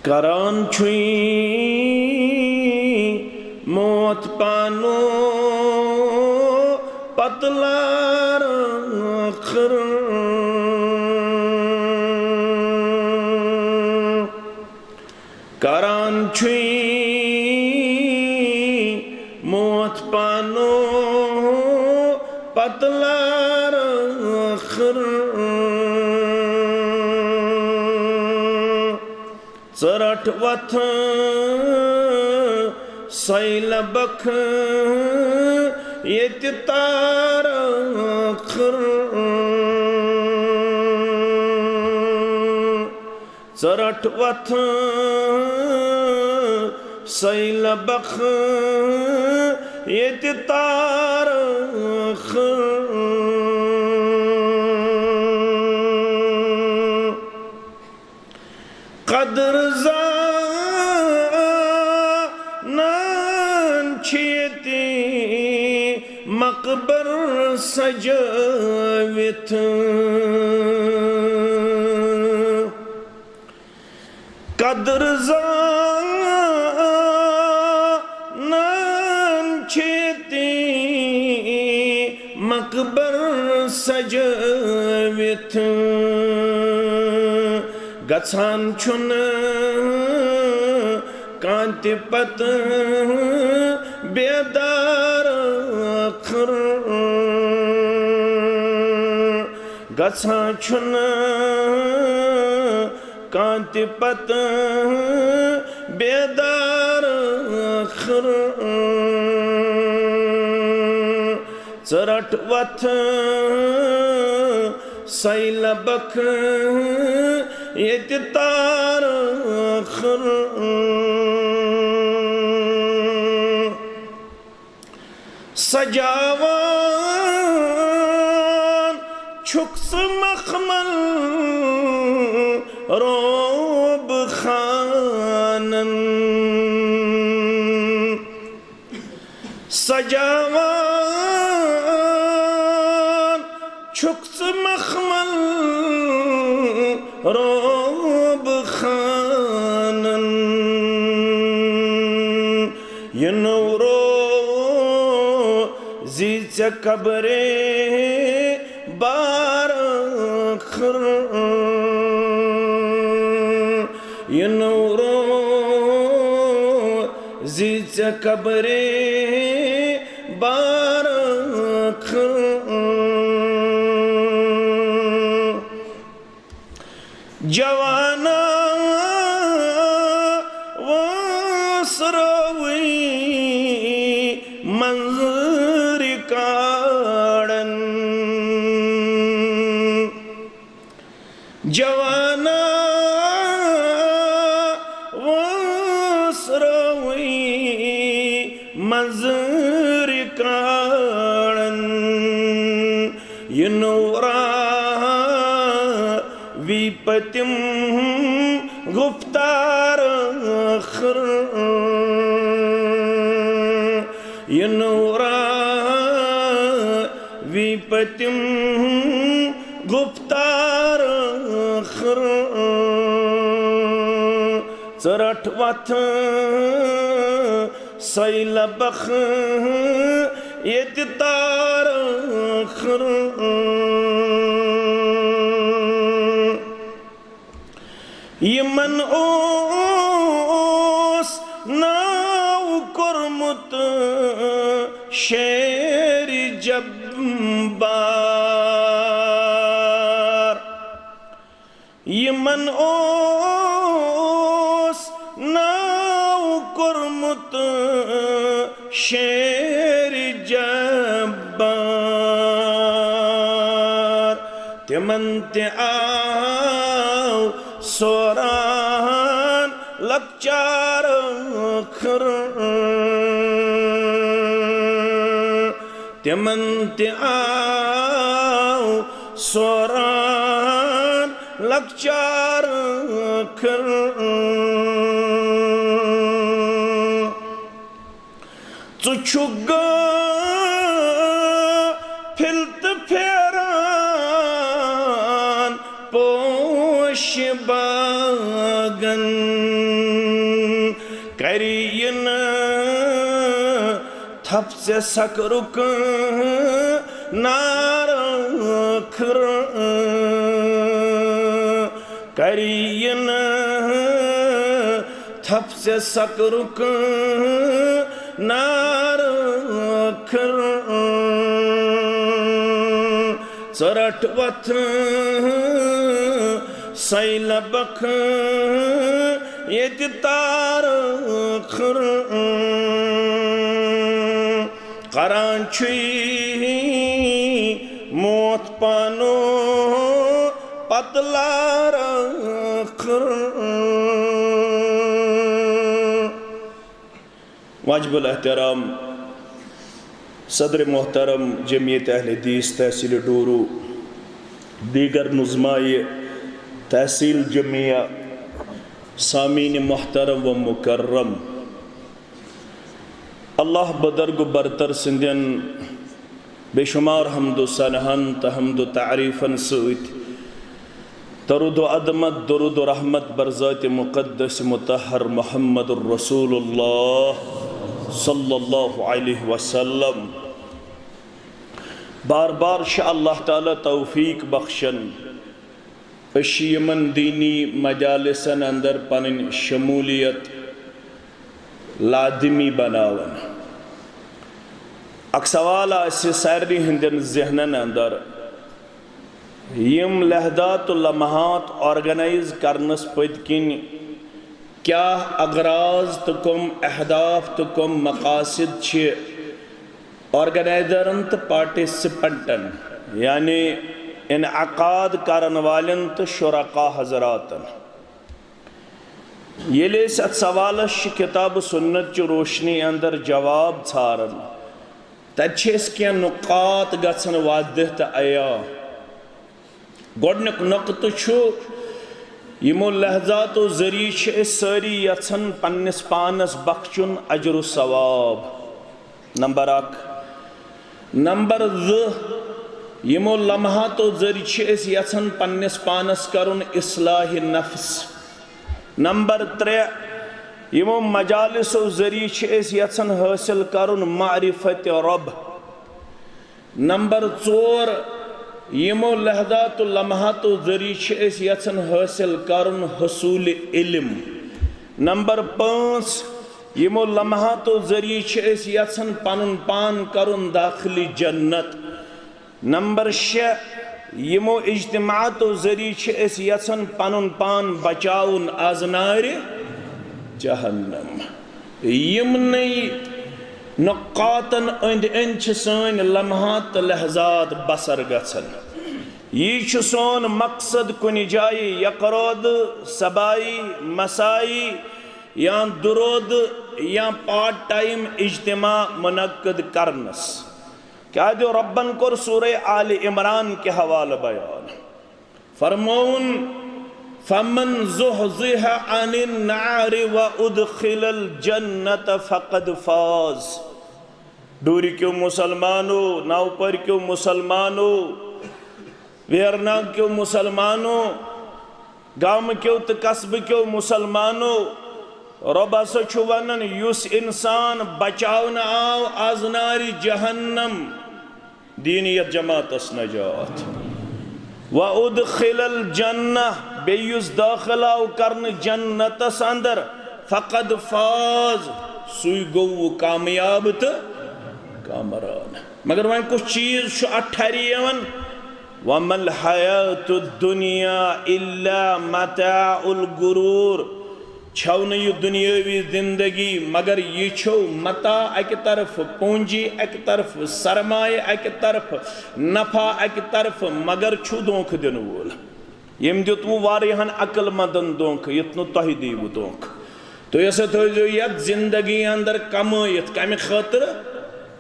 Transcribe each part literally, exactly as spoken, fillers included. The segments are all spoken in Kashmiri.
کران چھُے موت پانو پتہٕ لار ٲخٕر۔ کران چھُے موت پانو پتہٕ لار ٲخٕر۔ ژٕ رَٹ وَتھ سۄے لَبَکھ ییٚتہِ تار ٲخٕر۔ ژٕ رَٹ وَتھ سۄے لَبَکھ ییٚتہِ تار ٲخٕر۔ قدر زانان چھِ ییٚتہِ مقبر سجٲوِتھ۔ قدر زانان چھِ ییٚتہِ مقبر سجٲوِتھ۔ گژھان چھُنہٕ کانٛہہ تہِ پتہٕ بیدار ٲخٕر۔ گژھان چھُنہٕ کانٛہہ تہِ پتہٕ بیدار ٲخٕر۔ ژٕ رَٹ وَتھ سۄے لَبَکھ ییٚتہِ تار ٲخٕر۔ سجاوان چھُکھ ژٕ مخمل روب خانن۔ سجاوان چھُکھ ژٕ مخمل روب خانن۔ یِنہٕ روزی ژےٚ قبرِ بار ٲخٕر۔ یِنہٕ روزی ژےٚ قبرِ بار ٲخٕر۔ جوانا وٲنٛس رٲوٕے منٛز رِکاڑن۔ جوانا وٲنٛس رٲوٕے منٛز رِکاڑن۔ یِنہٕ راوی پٔتِم گُفتار ٲخٕر۔ یِنہٕ راوی پٔتِم گُفتار ٲخٕر۔ ژٕ رَٹ وَتھ سۄے لَبَکھ ییٚتہِ تار ٲخٕر۔ یِمَن اوس ناو کوٚرمُت شیر جبار۔ یِمَن اوس ناو کوٚرمُت شیر جبار۔ تِمَن تہِ آو سوران لۄکچار ٲخٕر۔ تِمَن تہِ آو سوران لۄکچار ٲخٕر۔ ژٕ چھُکھ غٲفِل تہٕ پھیران پوشہِ باغن۔ تھپھ ژےٚ سکرُک نار ٲخر، کری یہِ نہٕ تھپھ ژےٚ سکرُک نار ٲخر۔ ژٕ رٹھ وتھ سیلبک ییٚتہِ تار ٲخر۔ کران چھُے موت پانو پتہٕ لار ٲخر۔ واجب الاحترام صدر محترم جمعیت اہل حدیث تحصیل ڈورو، دیگر نظمائے تحصیل جمعیہ، سامعین محترم و مکرم، اللہ بدرگ و برتر سندین بے شمار حمد و ثناہن تہٕ حمد و تعریفن سۭتۍ درود و عظمت، درود و رحمت بر ذات مقدس مطہر محمد الرسول اللہ صلی اللہ علیہ وسلم۔ بار بار چھِ اللہ تعالیٰ توفیق بخشن۔ أسۍ چھِ یِمن دینی مجالسن اندر پنٕنۍ شمولیت لازمی بناوان۔ اکھ سوال آسہِ سارنٕے ہٕنٛدٮ۪ن ذہنن اندر، یِم لحظات و لمحات organize کرنس پٔتۍ کِنۍ کیٛاہ اغراض تہٕ کم اہداف تہٕ کم مقاصد چھِ organizerن تہٕ participantن، یعنی انعقاد کرن والٮ۪ن تہٕ شرکا حضراتن؟ ییٚلہِ أسۍ اتھ سوالس چھِ کتاب و سنت چہِ روشنی اندر جواب ژھاران، تتہِ چھِ أسۍ کینٛہہ نقاط گژھان واضح تہٕ عیاں۔ گۄڈنیُک نقطہٕ چھُ، یِمو لحظاتو ذٔریعہٕ چھِ أسۍ سٲری یژھان پننِس پانس بخشُن اجر و ثواب۔ نمبر اکھ۔ نمبر زٕ، یِمو لمحاتو ذٔریعہٕ چھِ أسۍ یژھان پننِس پانس کرُن اصلاح نفس۔ نمبر ترٛےٚ، یِمو مجالسو ذٔریعہٕ چھِ أسۍ یژھان حٲصِل کرُن معرفت رب۔ نمبر ژور، یِمو لحظات و لمحاتو ذٔریعہٕ چھِ أسۍ یژھان حٲصِل کرُن حصوٗلِ علم۔ نمبر پانٛژھ، یِمو لمحاتو ذٔریعہٕ چھِ أسۍ یژھان پنُن پان کرُن داخلِ جنت۔ نمبر شےٚ، یِمو اجتماعاتو ذٔریعہٕ چھِ أسۍ یژھان پنُن پان بچاوُن از نارِ جہنم۔ یِمنٕے نقاطن أنٛدۍ أنٛدۍ چھِ سٲنۍ لمحات تہٕ لحظات بسر گژھان۔ یی چھُ سون مقصد کُنہِ جایہِ یقرودٕ، سبائی، مسائی یا درودٕ یا part time اجتماع منعقد کرنس۔ کیازِ رۄبن کوٚر سورہ آل عمران کہِ حوالہٕ بیان۔ فرمووُن، فمن زحزح عن النار وادخل الجنة فقد فاز۔ ڈوٗرِ کیو مسلمانو، نوپر کیو مسلمانو، ویرناگ کیو مسلمانو، گامہٕ کیو تہٕ قصبہٕ کیو مسلمانو، رۄب ہسا چھُ ونان، یُس انسان بچاونہٕ آو از نارِ جہنم، دِیِن یتھ جماعتس نجات۔ وادخل الجنہ، بیٚیہِ یُس دٲخل آو کرنہٕ جنتس اندر، فقد فاز، سُے گوٚو کامیاب تہٕ کامران۔ مگر وۄنۍ کُس چیٖز چھُ اتھ ٹھرِ یِوان؟ وما الحیات الدنیا الا متاع الغرور۔ چھو نہٕ یہِ دُنیٲوی زندگی، مگر یہِ چھو متاع اکہِ طرفہٕ، پونجی اکہِ طرفہٕ، سرمایہ اکہِ طرفہٕ، نفع اکہِ طرفہٕ، مگر چھُ دھوکہٕ دِنہٕ وول۔ ییٚمۍ دیُت وۄنۍ واریاہن عقل مندن دھوکہٕ، یُتھ نہٕ تۄہہِ دیٖوٕ دھوکہٕ۔ تُہۍ ہسا تھٲیزیو یتھ زندگی اندر کمٲیِتھ۔ کمہِ خٲطرٕ؟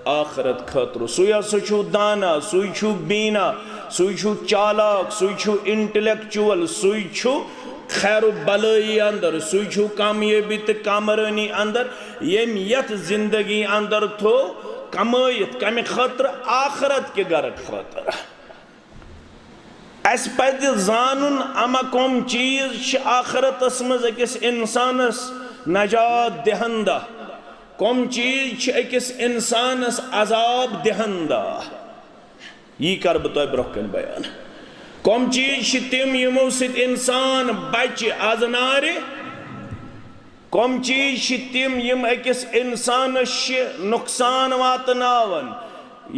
آخرت خٲطرٕ۔ سُے ہسا چھُ دانا، سُے چھُ بینا، سُے چھُ چالاک، سُے چھُ intellectual، سُے چھُ خیر و بلٲیی اندر، سُے چھُ کامیٲبی تہٕ کامرٲنی اندر، ییٚمۍ یتھ زندگی اندر تھوو کمٲیِتھ۔ کمہِ خٲطرٕ؟ آخرت کہِ گرٕ خٲطرٕ۔ اسہِ پزِ زانُن، اما کم چیز چھِ آخرتس منٛز أکِس انسانس نجات دہندہ۔ کم چیز چھ أکِس انسانس عذاب دہندہ؟ یی کر بہٕ تۄہہِ برونٛہہ کنہِ بیان۔ کم چیز چھ تِم یِمو سۭتۍ انسان بچہِ از نارِ؟ کم چیز چھ تِم یِم أکِس انسانس چھ نقصان واتناوان،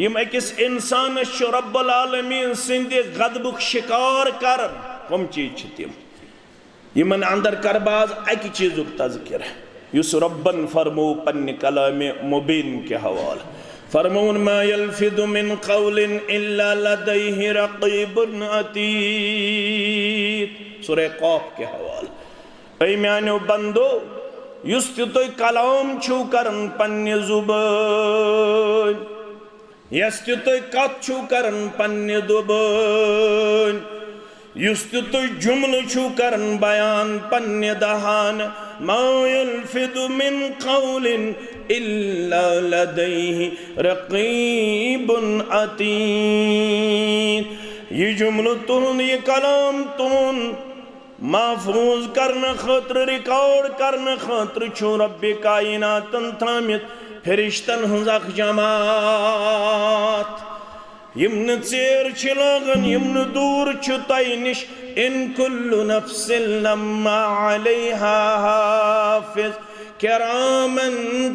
یِم أکِس انسانس چھ رب العالمین سٕنٛدِ غضبُک شکار کران؟ کم چیز چھ تِم؟ یِمن اندر کر بہٕ از اکہِ چیزُک تذکرہ یُس ربن فرموو پننہِ کلامِ مبین کہِ حوالہٕ۔ فرمووُن، ما یلفظ من قول الا لدیہ رقیب عتید۔ سورہ قاف کہِ حوالہٕ۔ اے میانیو بندو، یُس تہِ تُہۍ کلام چھِو کران پننہِ زبٲنۍ، یۄس تہِ تُہۍ کتھ چھِو کران پننہِ زبٲنۍ، یُس تہِ تُہۍ جملہٕ چھِو کران بیان پننہِ دہان، ما یلفظ من قول الا لدیہ رقیب عتید۔ یہِ جملہٕ تُہُنٛد، یہِ کلام تُہُنٛد، محفوظ کرنہٕ خٲطرٕ، ریکارڈ کرنہٕ خٲطرٕ چھُ رب کائناتن تھٲمٕتۍ فرشتن ہٕنٛز اکھ جماعت۔ یِم نہٕ ژیر چھِ لاگان، یِم نہٕ دوٗر چھِ تۄہہِ نِش۔ ان کل نفس لما علیہا حافظ۔ کراما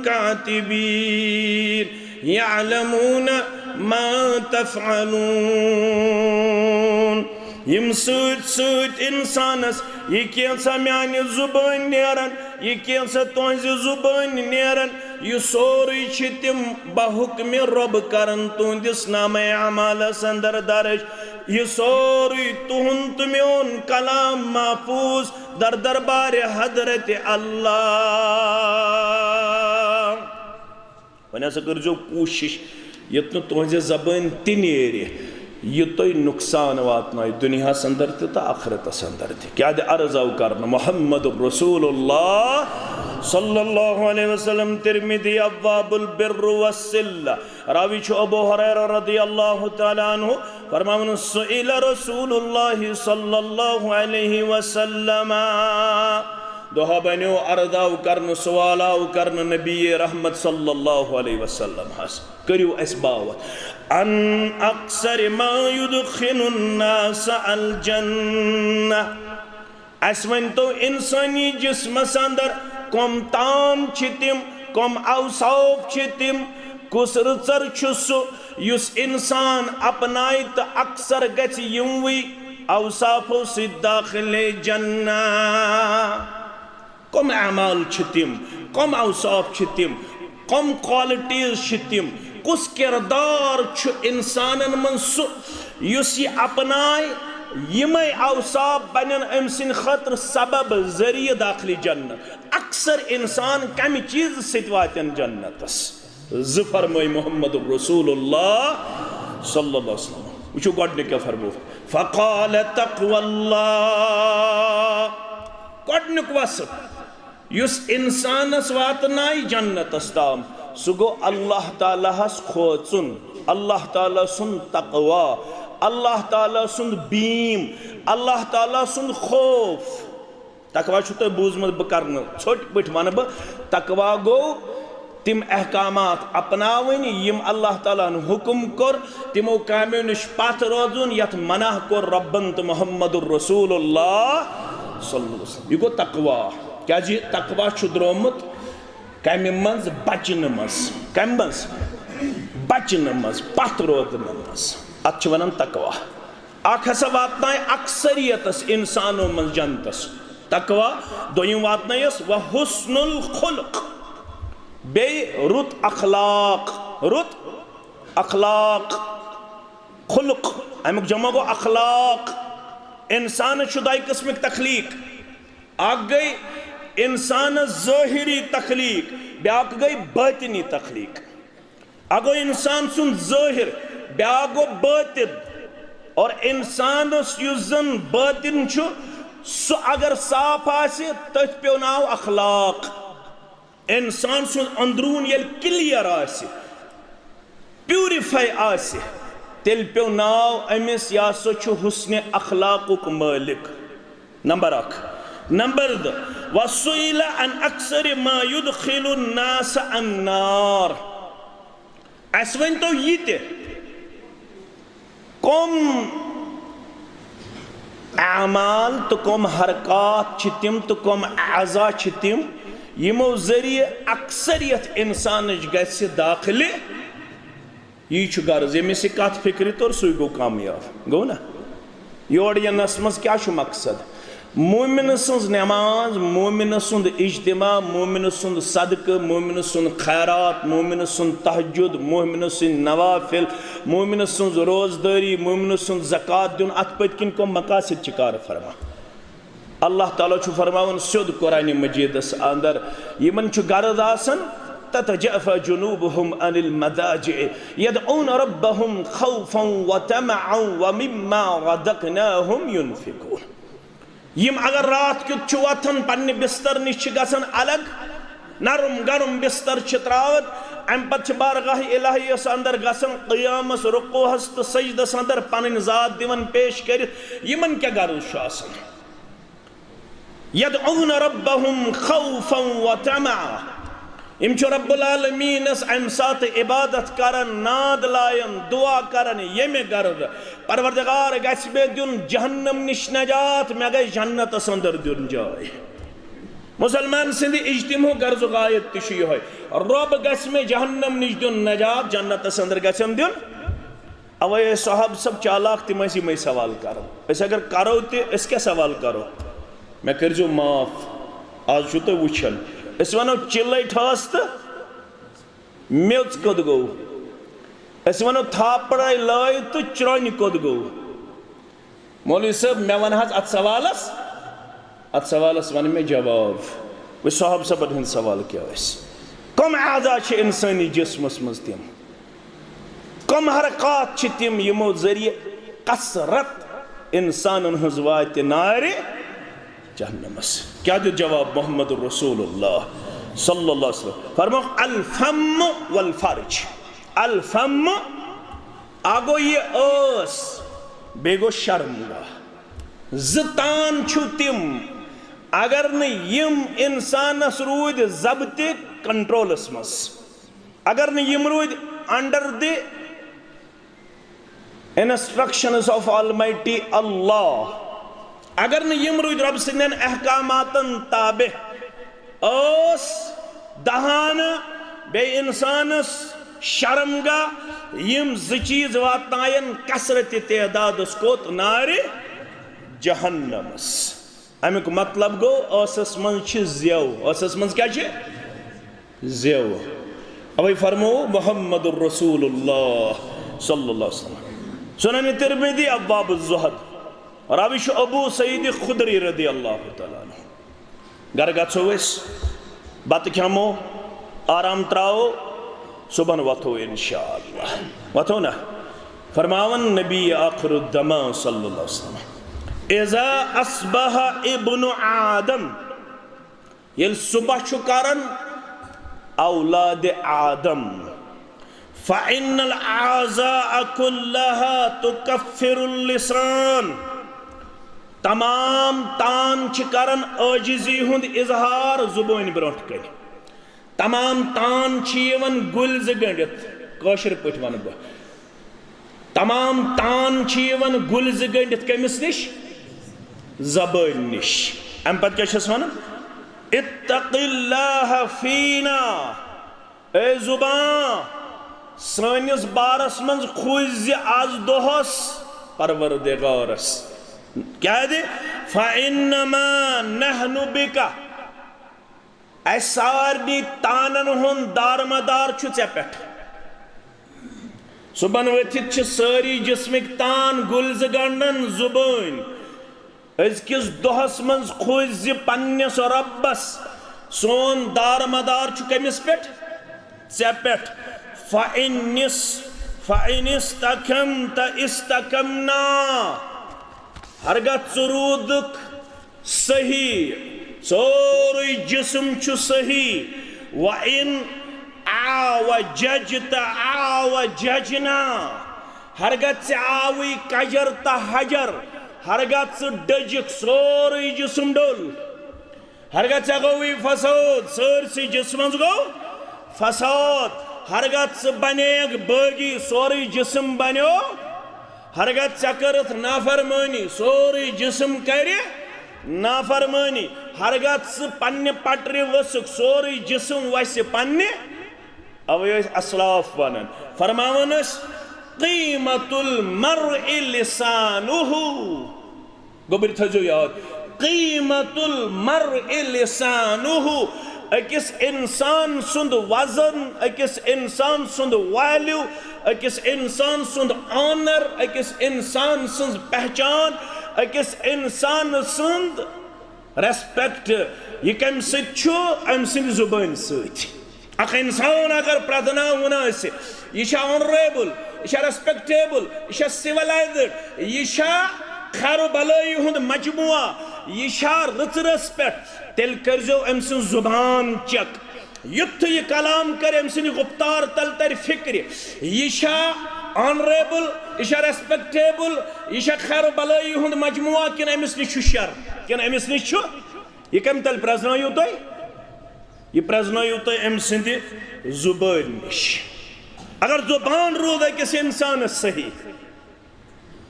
کاتبین یعلمون ما تفعلون۔ یِم سۭتۍ سۭتۍ انسانس یہِ کینٛژھا میانہِ زبٲنۍ نیران، یہِ کینٛژھا تُہنٛزِ زبٲنۍ نیران، یہِ سورُے چھِ تِم بحکمِ رب کران تُہنٛدِس نامہ اعمالس اندر درج۔ یہِ سورُے تُہُنٛد تہٕ میون کلام محفوظ در دربارِ حضرت اللہ۔ وۄنۍ ہسا کٔرۍزیو کوٗشِش یُتھ نہٕ تُہنٛزِ زبٲنۍ تہِ نیرِ یہِ تۄہہِ نۄقصان واتنایہِ دُنیاہس اندر تہِ تہٕ ٲخرتس اندر تہِ۔ کیٛاہ دِ عرض آو کرنہٕ؟ محمد رسول اللہ صلی اللہ علیہ وسلم، ترمذی، ابواب البر والصلہ۔ راوی چھُ ابو ہریرہ رضی اللہ تعالیٰ عنہ فرماوان، سئل رسول اللہ صلی اللہ علیہ وسلم، دۄہا بنیو عرض آو کرنہٕ، سوال آو کرنہٕ نبی رحمت صلی اللہ علیہ وسلم ہس، کٔرِو اسہِ باوتھ، ان اکثر ما یدخل الناس الجنہ۔ اسہِ ؤنۍ تو، انسٲنی جسمس اندر کم تام چھِ تِم، کم اوصاف چھِ تِم، کُس رٕژر چھُ سُہ یُس انسان اپنایہِ تہٕ اکثر گژھِ یِموٕے اوصافو سۭتۍ داخلِ جنہ؟ کم اعمال چھِ تِم، کم اوصاف چھِ تِم، کم qualities چھِ تِم، کُس کردار چھُ انسانن منٛز سُہ یُس یہِ اپنایہِ، یِمے اوصاف بنن أمۍ سٕنٛدِ خٲطرٕ سبب، ذٔریعہٕ داخلِ جنت؟ اکثر انسان کمہِ چیزٕ سۭتۍ واتن جنتس؟ زٕ فرمٲے محمد رسول اللہ صلی اللہ علیہ وسلم۔ وٕچھِو گۄڈٕنیُک کیٛاہ فرموو۔ فقال تقوى اللہ۔ گۄڈٕنیُک وصف یُس انسانس واتنایہِ جنتس تام، سُہ گوٚو اللہ تعالیٰ ہس کھوژُن، اللہ تعالیٰ سُنٛد تقوی، اللہ تعالیٰ سُنٛد بیٖم، اللہ تعالیٰ سُنٛد خوف۔ تقوی چھُو تۄہہِ بوٗزمُت، بہٕ کرٕ نہٕ ژھوٚٹۍ پٲٹھۍ ونہٕ بہٕ۔ تقوی گوٚو تِم احکامات اپناوٕنۍ یِم اللہ تعالیٰ ہن حکم کوٚر، تِمو کامیو نِش پتھ روزُن یتھ منع کوٚر ربن تہٕ محمد رسول اللہ صلی اللہ علیہ وسلم۔ یہِ گوٚو تقوی۔ کیازِ تقوی چھُ درٛامُت کمہِ منٛز؟ بچنہٕ منٛز۔ کمہِ منٛز؟ بچنہٕ منٛز، پتھ روزنہٕ منٛز۔ اتھ چھِ ونان تقوی۔ اکھ ہسا واتنایہِ اکثریتس انسانو منٛز جنتس تقوی، دوٚیِم واتنٲیِس وحسن الخلق، بیٚیہِ رُت اخلاق، رُت اخلاق، خلق، امیُک جمع گوٚو اخلاق۔ انسانس چھُ دۄیہِ قٕسمٕکۍ تخلیق، اکھ گٔے انسانس ظٲہری تخلیق، بیٛاکھ گٔے باطنی تخلیق۔ اکھ گوٚو انسان سُنٛد ظٲہر، بیٛاکھ گوٚو باطن۔ اور انسانس یُس زن باطن چھُ، سُہ اگر صاف آسہِ، تٔتھۍ پیوٚو ناو اخلاق۔ انسان سُنٛد اندروٗن ییٚلہِ clear آسہِ، purify آسہِ، تیٚلہِ پیوٚو ناو أمِس، یہِ ہسا چھُ حسنِ اخلاقُک مٲلِک۔ نمبر اکھ۔ نمبر دہ، وسئل عن اکثر ما یدخل الناس النار۔ اسہِ ؤنۍ تو یہِ تہِ، کم اعمال تہٕ کم حرکات چھِ تِم تہٕ کم اعضا چھِ تِم، یِمو ذٔریعہٕ اکثریت انسانٕچ گژھِ داخلہِ۔ یی چھُ غرض، ییٚمِس یہِ کتھ فکرِ توٚر، سُے گوٚو کامیاب۔ گوٚو نا؟ یور یِنس منٛز کیٛاہ چھُ مقصد؟ مومن سٕنٛز نماز، مومن سُنٛد اجتماع، مومن سُنٛد صدقہٕ، مومن سُنٛد خیرات، مومن سُنٛد تہجد، مومن سٕنٛدۍ نوافل، مومن سٕنٛز روزدٲری، مومن سُنٛد زکوٰۃ دیُن، اتھ پٔتۍ کِنۍ کم مقاصد چھِ کار فرما؟ اللہ تعالیٰ چھُ فرماوان سیوٚد قرآن مجیدس اندر، یِمن چھُ غرض آسان، تتجافی جنوبہم عن المضاجع یدعون ربہم خوفا وطمعا ومما رزقناہم ینفقون۔ یِم اگر راتھ کیُتھ چھِ وۄتھان، پننہِ بستر نِش چھِ گژھان الگ، نرم گرم بستر چھِ تراوان، امہِ پتہٕ چھِ بارگاہ الہی یس اندر گژھان، قیامس، رکوعس تہٕ سجدس اندر پنٕنۍ ذات دِوان پیش کٔرِتھ۔ یِمن کیٛاہ غرض چھُ آسان؟ یدعون ربہم خوفا وطمعا۔ یِم چھِ رب العالمینس امہِ ساتہٕ عبادت کران، ناد لایان، دعا کران، ییٚمہِ غرض، پروردگار، گژھِ مےٚ دیُن جہنم نِش نجات، مےٚ گژھِ جنتس اندر دیُن جاے۔ مسلمان سٕنٛدِ اجتماعُک غرض و غایت تہِ چھُ یِہوٚے، رب گژھِ مےٚ جہنم نِش دیُن نجات، جنتس اندر گژھٮ۪م دیُن۔ اوے ٲسۍ صحابہٕ صٲب چالاک، تِم ٲسۍ یِمے سوال کران۔ أسۍ اگر کرو تہِ، أسۍ کیٛاہ سوال کرو؟ مےٚ کٔرۍزیو معاف، آز چھُو تُہۍ وٕچھان، أسۍ ونو، چِلَے ٹھٲس تہٕ میٚژ کوٚت گوٚو؟ أسۍ ونو، تھاپڑے لٲے تہٕ چرٛۄنہِ کوٚت گوٚو؟ مولوی صٲب، مےٚ وَن حظ اَتھ سوالَس، اَتھ سوالَس وَن مےٚ جواب۔ وٕچھ صاحب صٲبَن ہُنٛد سوال کیٛاہ ٲسۍ۔ کَم اعضا چھِ اِنسٲنی جسمَس منٛز تِم؟ کَم حرکات چھِ تِم یِمو ذٔریعہٕ کثرت اِنسانَن ہٕنٛز واتہِ نارِ جہنمَس؟ کیٛاہ دیُت جواب محمد رسول اللہ صلی اللہ علیہ وسلم؟ فرموکھ، الفم والفرج۔ الفم، اَکھ گوٚو یہِ ٲس، بیٚیہِ گوٚو شرمگاہ۔ زٕ تان چھِو تِم، اگر نہٕ یِم اِنسانَس روٗدۍ ضبطِ کنٹرولَس منٛز، اگر نہٕ یِم روٗدۍ under the instructions of Almighty Allah، اگر نہٕ یِم روٗدۍ رۄب سٕنٛدٮ۪ن احکاماتَن تابع، ٲس، دہانہٕ، بیٚیہِ اِنسانَس شرمگاہ، یِم زٕ چیٖز واتناین کثرتِ تعدادس کوٚت؟ نارِ جہنمس۔ امیُک مطلب گوٚو، ٲسس منٛز چھِ زیو۔ ٲسس منٛز کیٛاہ چھِ؟ زیو۔ اوے فرموو محمد رسول اللہ صلی اللہ علیہ وسلم۔ سنن ترمذی، ابواب الزہد۔ راوی چھُ ابو سعید خدری رضی اللہ تعالیٰ عنہ۔ گرٕ گژھو أسۍ، بتہٕ کھٮ۪مو، آرام تراوو، صبحن وۄتھو انشاءاللہ۔ وۄتھو نا؟ فرماوان نبی آخر الزمان صلی اللہ علیہ وسلم، اذا اصبح ابن آدم، ییٚلہِ صبح چھُ کران اولاد آدم، فإن الأعضاء كلها تكفر اللسان۔ تمام تان چھِ کران عٲجزی ہُنٛد اظہار زُبٲنۍ برونٛٹھ کَنہِ۔ تمام تان چھِ یِوان گُلۍ زٕ گٔنٛڈِتھ، کٲشِر پٲٹھۍ وَنہٕ بہٕ۔ تمام تان چھِ یِوان گُلۍ زٕ گٔنٛڈِتھ کٔمِس نِش؟ زبٲنۍ نِش۔ اَمہِ پتہٕ کیٛاہ چھَس وَنان؟ اتق اللہ فینا۔ اے زبان، سٲنِس بارس منٛز کھوٗژ زِ از دۄہس پروردگارس۔ کیٛازِ؟ فإنما نحن بک۔ اسہِ سارنٕے تانن ہُنٛد دارمدار چھُ ژےٚ پٮ۪ٹھ۔ صبحن ؤتھِتھ چھِ سٲری جسمٕکۍ تان گُلۍ زٕ گنڈان، زُبٲنۍ۔ أزکِس دۄہس منٛز کھوٗژ زِ پننِس رۄبس، سون دارمدار چھُ کٔمِس پٮ۪ٹھ؟ ژےٚ پٮ۪ٹھ۔ فإن اس-، فإن استقمت استقمنا۔ ہرگاہ ژٕ روٗدُکھ صحیح، سورُے جسم چھُ صحیح۔ وَإِنْ اعوججت اعوججنا۔ ہرگاہ ژےٚ آوٕے کجر تہٕ حجر، ہرگاہ ژٕ ڈٔجِکھ، سورُے جسم ڈوٚل۔ ہرگاہ ژےٚ گوٚوُے فساد، سٲرسٕے جسمس گوٚو فساد۔ ہرگاہ ژٕ بنیکھ بٲغی، سورُے جسم بنیو۔ ہرگاہ ژےٚ کٔرٕتھ نافرمٲنی، سورُے جسم کرِ نافرمٲنی۔ ہرگاہ ژٕ پننہِ پٹرِ ؤسکھ، سورُے جسم وسہِ پننہِ۔ اوے ٲسۍ اسلاف ونان، فرماوان ٲسۍ، "قیمت المرء لسانہ۔" گوٚبرۍ تھٲیزیو یاد، "قیمت المرء لسانہ۔" أکِس انسان سُنٛد وزن، أکِس انسان سُنٛد ویلیو، أکِس انسان سُنٛد آنر، أکِس انسان سٕنٛز پہچان، أکِس انسان سُنٛد ریسپیکٹ، یہِ کمہِ سۭتۍ چھُ؟ أمۍ سٕنٛدِ زُبٲنۍ سۭتۍ۔ اکھ انسان اگر پرٛزناوُن آسہِ، یہِ چھا آنریبل، یہِ چھا ریسپیکٹیبل، یہِ چھا سیولایزڈ، یہِ چھا خیر و بلٲیی ہُنٛد مجموعہ، یہِ چھا رٕژرَس پٮ۪ٹھ، تیٚلہِ کٔرۍزیو أمۍ سٕنٛز زُبان چیک۔ یُتھ یہِ کلام کرِ، أمۍ سٕنٛدِ گُفتار تل ترِ فکرِ، یہِ چھا آنریبل، یہِ چھا ریسپیکٹیبل، یہِ چھا خیر و بلٲیی ہُنٛد مجموعہ، کِنہٕ أمِس نِش چھُ شر، کِنہٕ أمِس نِش چھُ؟ یہِ کَمہِ تل پرٛزنٲیِو تُہۍ؟ یہِ پرٛزنٲیِو تُہۍ أمۍ سٕنٛدِ زُبٲنۍ نِش۔ اگر زُبان روٗد أکِس اِنسانَس صحیح،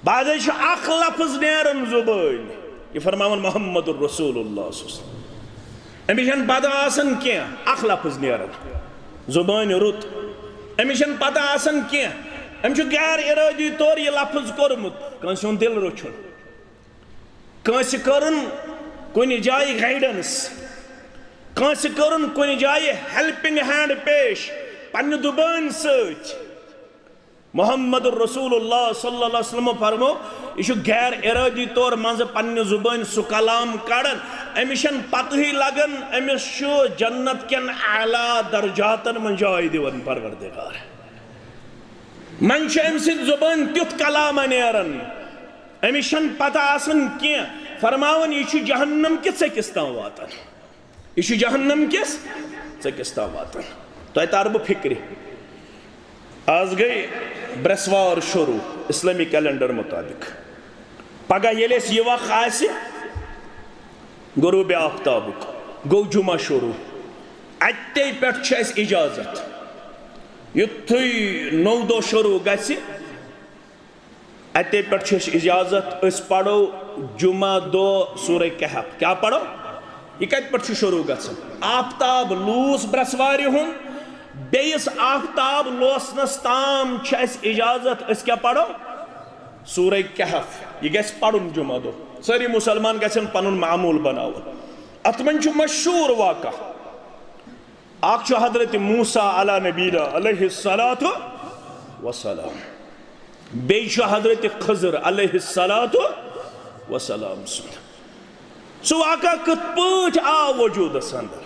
بعضے چھُ اکھ لفظ نیران زُبٲنۍ، یہِ فرماوان محمد رسول اللہ صلی اللہ علیہ وسلم۔ أمِس چھَنہٕ پتہ آسان کینٛہہ، اکھ لفظ نیران، زُبٲنۍ رُت۔ أمِس چھَنہٕ پتہ آسان کینٛہہ، أمۍ چھُ غیر ارٲدی طور یہِ لفظ کوٚرمُت، کٲنٛسہِ ہُنٛد دِل روٚچھُن۔ کٲنٛسہِ کٔرٕن کُنہِ جایہِ گایڈنس، کٲنٛسہِ کٔرٕن کُنہِ جایہِ ہیلپنگ ہینڈ پیش، پننہِ زُبٲنۍ سۭتۍ۔ محمد رسول اللہ صلی اللہ علیہ وسلم فرمو، یہِ چھُ غیر ارٲدی طور منٛزٕ پننہِ زُبٲنۍ سُہ کلام کڑان، أمِس چھَنہٕ پتہٕے لگان، أمِس چھُ جنت کٮ۪ن اعلیٰ درجاتن منٛز جاے دِوان پروردگار۔ منٛزٕ چھُ أمۍ سٕنٛدِ زُبٲنۍ تیُتھ کلام نیران، أمِس چھَنہٕ پتہ آسان کینٛہہ، فرماوان، یہِ چھُ جہنم کِس ژٔکِس تام واتان۔ یہِ چھُ جہنم کِس ژٔکِس تام واتان۔ تۄہہِ تارٕ بہٕ فِکرِ۔ آز گٔے برٛٮ۪سوار شروٗع اسلٲمی کیلنڈر مُطابِق۔ پگاہ ییٚلہِ اَسہِ یہِ وق آسہِ غروب آفتابُک، گوٚو جمعہ شروٗع۔ اَتے پٮ۪ٹھ چھُ اَسہِ اجازت۔ یُتھُے نوٚو دۄہ شروٗع گژھِ، اَتے پٮ۪ٹھ چھُ اَسہِ اجازت، أسۍ پرو جمعہ دۄہ سورہ کہف۔ کیٛاہ پرو؟ یہِ کَتہِ پٮ۪ٹھ چھُ شروٗع گژھان؟ آفتاب لوٗس برٛٮ۪سوارِ ہُنٛد، بیٚیِس آفتاب لوسنَس تام چھِ اَسہِ اجازت۔ أسۍ کیٛاہ پرو؟ سورہ کہف۔ یہِ گژھِ پرُن جمعہ دۄہ۔ سٲری مُسلمان گژھن پنُن معموٗل بناوُن۔ اَتھ منٛز چھُ مشہوٗر واقعہ۔ اکھ چھُ حضرت موسیٰ علیٰ نبینا علیہ الصلوۃ والسلام، بیٚیہِ چھُ حضرت خضر علیہ الصلوۃ والسلام سُنٛد۔ سُہ واقعہ کِتھ پٲٹھۍ آو وجوٗدس اندر؟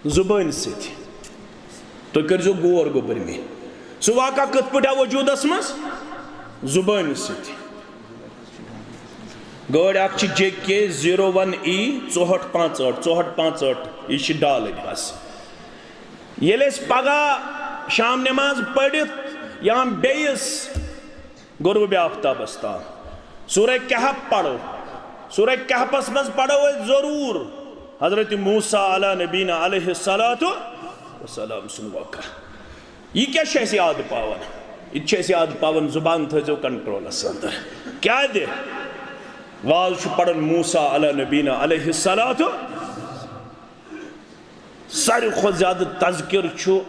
زُبٲنۍ سۭتۍ۔ تُہۍ کٔرۍزیو غور گوٚبرۍ مےٚ۔ سُہ واقعہ کِتھ پٲٹھۍ آو وجوٗدس منٛز؟ زُبٲنۍ سۭتۍ۔ گٲڑۍ اکھ چھِ جے کے زیٖرو ون ای ژُہٲٹھ پانٛژھ ٲٹھ، ژُہٲٹھ پانٛژھ ٲٹھ، یہِ چھِ ڈالٕنۍ حظ۔ ییٚلہِ أسۍ پگاہ شام نماز پٔرِتھ یا بیٚیِس غروب آفتابس تام سورہ کہف پرو، سورہ کہفس منٛز پرو أسۍ ضروٗر حضرت موسیٰ علیٰ نبینا علیہ الصلوۃ والسلام سُنٛد واقعہ۔ یہِ کیٛاہ چھُ اَسہِ یاد پاوان؟ یہِ تہِ چھُ اَسہِ یاد پاوان، زُبان تھٲیزیو کنٹرولس اندر۔ کیٛازِ؟ واز چھُ پران موسیٰ علیٰ نبینا علیہ الصلوۃ۔ ساروی کھۄتہٕ زیادٕ تذکر چھُ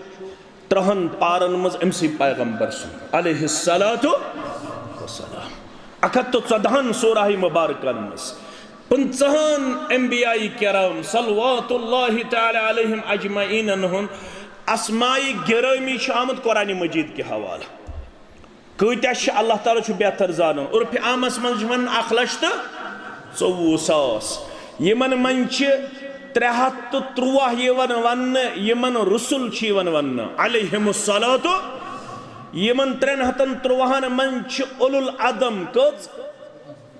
ترٛہن پارن منٛز أمۍ سٕے پیغمبر سُنٛد علیہ الصلوۃ والسلام۔ اکھ ہتھ تہٕ ژۄدہن سورہ مبارکن منٛز پٕنٛژٕہن انبیاء کرام صلوات اللہ تعالیٰ علیہم اجمعینن ہُنٛد اسماء گرامی چھُ آمُت قرآن مجید کہِ حوالہٕ۔ کۭتیاہ چھِ، اللہ تعالیٰ چھُ بہتر زانان۔ عرفِ عامس منٛز چھِ وَنان اکھ لچھ تہٕ ژوٚوُہ ساس۔ یِمن منٛز چھِ ترٛےٚ ہتھ تہٕ تُرٛواہ یِوان وَننہٕ، یِمن رسل چھِ یِوان وَننہٕ علیہم الصلوۃ۔ یِمن ترٛٮ۪ن ہتن تُرٛواہن منٛز چھِ اولو العزم کٔژ؟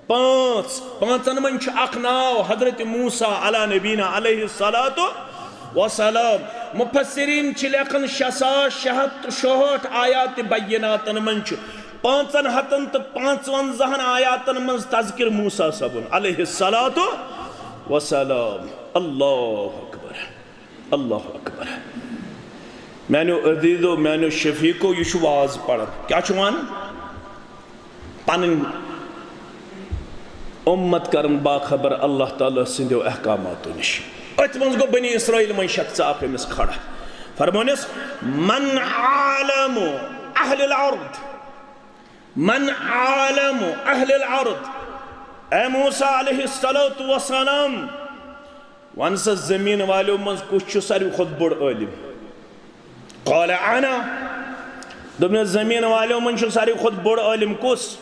پانٛژھ۔ پانٛژن منٛز چھُ اکھ ناو حضرت موسیٰ علیٰ نبینا علیہ الصلوۃ والسلام۔ مفسرین چھِ لیکھان شےٚ ساس شےٚ ہتھ تہٕ شُہٲٹھ آیات بیناتن منٛز چھُ پانٛژن ہتن تہٕ پانٛژونزہن آیاتن منٛز تذکر موسیٰ صٲبُن علیہ الصلوۃ والسلام۔ اللہ اکبر، اللہ اکبر۔ میانیو عزیزو، میانیو شفیقو، یہِ چھُ واز پران۔ کیٛاہ چھُ وَنان؟ پنٕنۍ اُمت کرن باخبر اللہ تعالیٰ سٕنٛدیو احکاماتو نِش۔ أتھۍ منٛز گوٚو بنی اسرائیل منٛز شخص اکھ أمِس کھڑا۔ فرمونس، من عالم اہل الارض، من عالم اہل الارض۔ اے موسیٰ علیہ الصلوۃ والسلام، وَن سا، زٔمیٖن والیو منٛز کُس چھُ ساروی کھۄتہٕ بوٚڑ عٲلِم؟ قال انا۔ دوٚپنَس، زٔمیٖن والیو منٛز چھُ ساروی کھۄتہٕ بوٚڑ عٲلِم کُس؟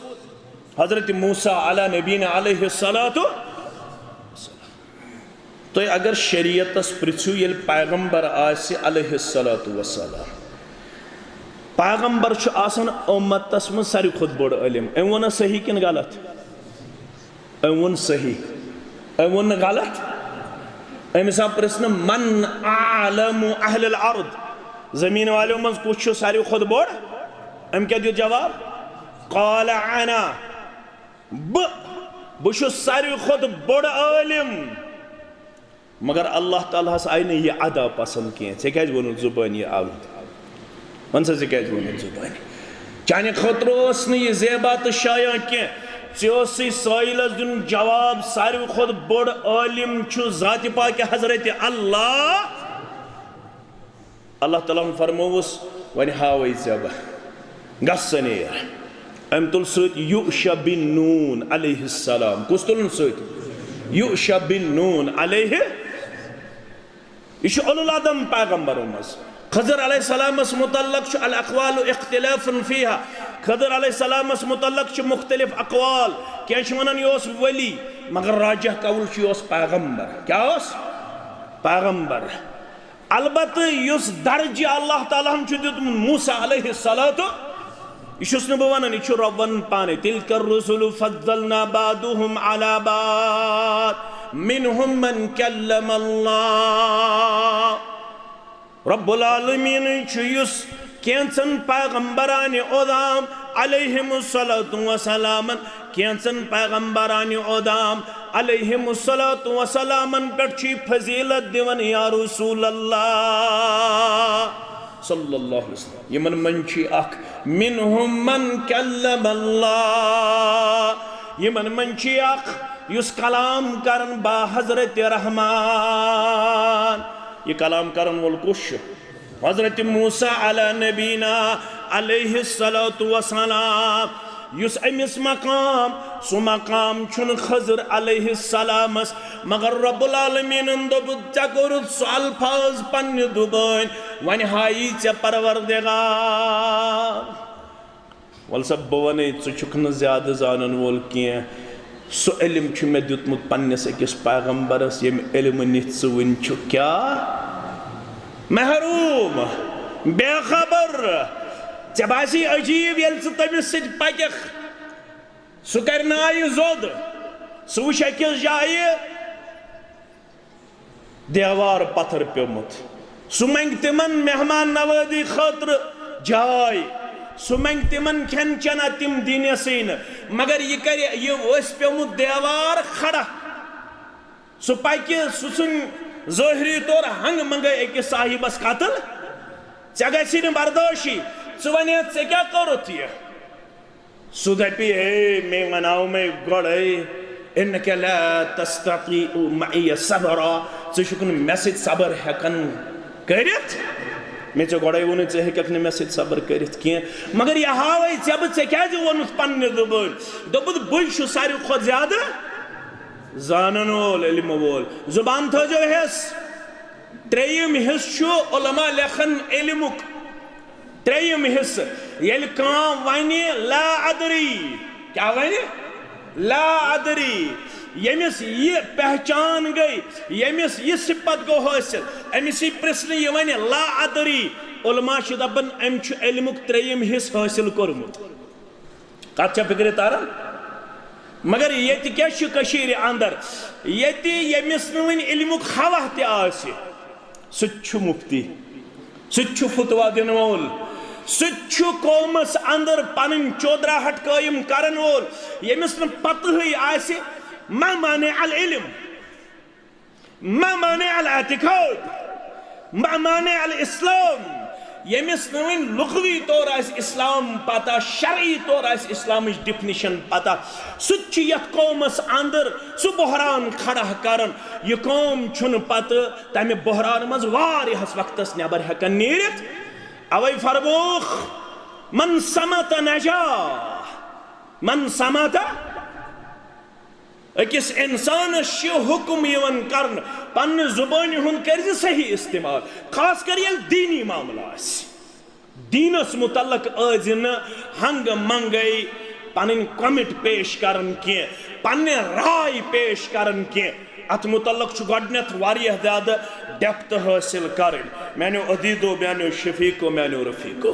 حضرت موسیٰ علی نبینا علیہ الصلوۃ۔ تُہۍ اگر شریعتس پرٛژھِو، ییٚلہِ پیغمبر آسہِ علیہ الصلوۃ والسلام، پیغمبر چھُ آسان اُمتس منٛز ساروی کھۄتہٕ بوٚڑ عٲلِم۔ أمۍ ووٚنا صحیح کِنہٕ غلط؟ أمۍ ووٚن صحیح۔ أمۍ ووٚن نہٕ غلط۔ أمِس آو پرٛژھنہٕ، من عالم اہل الارض، زٔمیٖن والیو منٛز کُس چھُ ساروی کھۄتہٕ بوٚڑ؟ أمۍ کیٛاہ دیُت جواب؟ قال انا، بہٕ، بہٕ چھُس ساروی کھۄتہٕ بوٚڑ عٲلِم۔ مگر اللہ تعالیٰ ہس آیہِ نہٕ یہِ ادا پسند کینٛہہ۔ ژےٚ کیٛازِ ووٚنُتھ زُبٲنی اَوٕ؟ وَن سا، ژےٚ کیٛازِ ووٚنُتھ زُبٲنی؟ چانہِ خٲطرٕ اوس نہٕ یہِ زیبا تہٕ شایان کینٛہہ۔ ژےٚ اوسُے سٲیلس دیُن جواب، ساروی کھۄتہٕ بوٚڑ عٲلِم چھُ ذاتِ پاکِ حضرت اللہ۔ اللہ تعالیٰ ہن فرمووُس، وۄنۍ ہاوَے ژےٚ بہٕ، گژھ سا نیر۔ أمۍ تُل سۭتۍ یوشع بن نون علیہ السلام۔ کُس تُلُن سۭتۍ؟ یوشع بن نون علیہ۔ یہِ چھُ اولو العزم پیغمبرو منٛز۔ خضر علیہ السلامس متعلق چھُ الاقوال اختلاف فیہا۔ خضر علیہ السلامس متعلق چھِ مختلف اقوال۔ کینٛہہ چھِ وَنان یہِ اوس ولی، مگر راجح قول چھُ یہِ اوس پیغمبر۔ کیٛاہ اوس؟ پیغمبر۔ البتہٕ یُس درجہِ اللہ تعالیٰ ہن چھُ دیُتمُت موسیٰ علیہ الصلوۃ، یہِ چھُس نہٕ بہٕ ونان، یہِ چھُ رۄب ونان پانے، تلک الرسل فضلنا بعضهم على بعض منهم من کلم اللہ۔ رب العالمین چھُ یُس کینٛژن پیغمبرانِ عظام علیہم الصلوۃ والسلامن، کینٛژن پیغمبرانِ عظام علیہم الصلوۃ والسلامن پٮ۪ٹھ چھُ یہِ فضیلت دِوان، یا رسول اللہ صلی اللہ علیہ وسلم۔ یِمن منٛز چھُ اکھ، منہم من کلم اللہ، یِمن منٛز چھُ اکھ یُس کلام کرن با حضرت رحمان۔ یہِ کلام کرن وول کُس چھُ؟ حضرت موسیٰ علی نبینا علیہ الصلوۃ والسلام، یُس أمِس مقام، سُہ مقام چھُنہٕ خضر علیہ السلامس، مگر رب العالمینن دوٚپ، ژےٚ کوٚرُتھ سُہ الفاظ پننہِ زُبٲنۍ، وۄنۍ ہایی ژےٚ پروردگار۔ وَلہٕ سا، بہٕ وَنَے، ژٕ چھُکھ نہٕ زیادٕ زانَن وول کینٛہہ۔ سُہ علم چھُ مےٚ دیُتمُت پنٛنِس أکِس پیغمبرَس، ییٚمہِ علمہٕ نِتھ ژٕ وٕنہِ چھُکھ کیٛاہ؟ محروم، بے خبر۔ ژےٚ باسی عجیٖب، ییٚلہِ ژٕ تٔمِس سۭتۍ پَکَکھ، سُہ کَرِ نایہِ زوٚد، سُہ وٕچھِ أکِس جایہِ دیوار پتھر پیومُت۔ سُہ منگہِ تِمن مہمان نوازی خٲطرٕ جاے، سُہ منگہِ تِمن کھٮ۪ن چٮ۪نا، تِم دِنٮ۪سٕے نہٕ۔ مگر یہِ کرِ، یہِ ٲسۍ پیومُت دیوار کھڑا۔ سُہ پکہِ، سُہ ژھُنہِ ظٲہری طور ہنگ منگے أکِس صاحبس قتل۔ ژےٚ گژھی نہٕ برداشی۔ ژٕ ونے، ژےٚ کیٛاہ کوٚرُتھ یہِ؟ سُہ دَپہِ، ہے، مےٚ وَناو مےٚ گۄڈَے، انک لا تستطیع معی صبرا، ژٕ چھُکھ نہٕ مےٚ سۭتۍ صبر ہٮ۪کان کٔرِتھ۔ مےٚ ژےٚ گۄڈَے ووٚنُے، ژٕ ہیٚکَکھ نہٕ مےٚ سۭتۍ صبر کٔرِتھ کینٛہہ۔ مگر یہِ ہاوَے ژےٚ بہٕ، ژےٚ کیٛازِ ووٚنُتھ پنٛنہِ زُبٲنۍ؟ دوٚپُتھ، بٕے چھُس ساروی کھۄتہٕ زیادٕ زانَن وول، علمہٕ وول۔ زُبان تھٲوزیو ہٮ۪س۔ ترٛیٚیِم حصہٕ چھُ علماء لیکھان علمُک۔ ترٛیٚیِم حصہٕ، ییٚلہِ کانٛہہ وَنہِ لا ادری، کیٛاہ وَنہِ؟ لا ادری۔ ییٚمِس یہِ پہچان گٔے، ییٚمِس یہِ صفت گوٚو حٲصِل، أمِس یی پرٛژھنہٕ، یہِ وَنہِ لا ادری۔ علماء چھِ دَپان، أمۍ چھُ علمُک ترٛیٚیِم حصہٕ حٲصِل کوٚرمُت۔ کتھ چھا فکرِ تران؟ مگر ییٚتہِ کیٛاہ چھُ کٔشیٖرِ اندر؟ ییٚتہِ ییٚمِس نہٕ وٕنہِ علمُک ہوا تہِ آسہِ، سُہ تہِ چھُ مفتی، سُہ تہِ چھُ فتوا دِنہٕ وول، سُہ تہِ چھُ قومس اندر پنٕنۍ چودراہٹ قٲیِم کرن وول۔ ییٚمِس نہٕ پتہٕے آسہِ، ما مانع العلم۔ ما مانع الاعتقاد؟ ما مانع الاسلام؟ ییٚمِس نہٕ وۄنۍ لغوی طور آسہِ اسلام پتہ، شرعی طور آسہِ اسلامٕچ ڈیفینیشن پتہ، سُہ تہِ چھُ یتھ قومس اندر سُہ بحران کھڑا کران۔ یہِ قوم چھُنہٕ پتہٕ تمہِ بحران منٛز واریاہس وقتس نٮ۪بر ہٮ۪کان نیٖرِتھ۔ اوے فرمووُکھ، من صمت نجا، من صمت۔ أکِس اِنسانَس چھُ حُکُم یِوان کرنہٕ، پننہِ زُبٲنہِ ہُنٛد کٔرۍ زِ صحیح استعمال، خاص کر ییٚلہِ دیٖنی معاملہٕ آسہِ۔ دیٖنَس مُتعلق ٲسۍ زِ نہٕ ہنٛگہٕ منٛگَے پنٕنۍ comment پیش کران کینٛہہ، پننہِ راے پیش کران کینٛہہ۔ اَتھ مُتعلق چھُ گۄڈٕنیتھ واریاہ زیادٕ depth حٲصِل کرٕنۍ۔ میانیو عزیزو، میانیو شفیقو، میانیو رفیقو،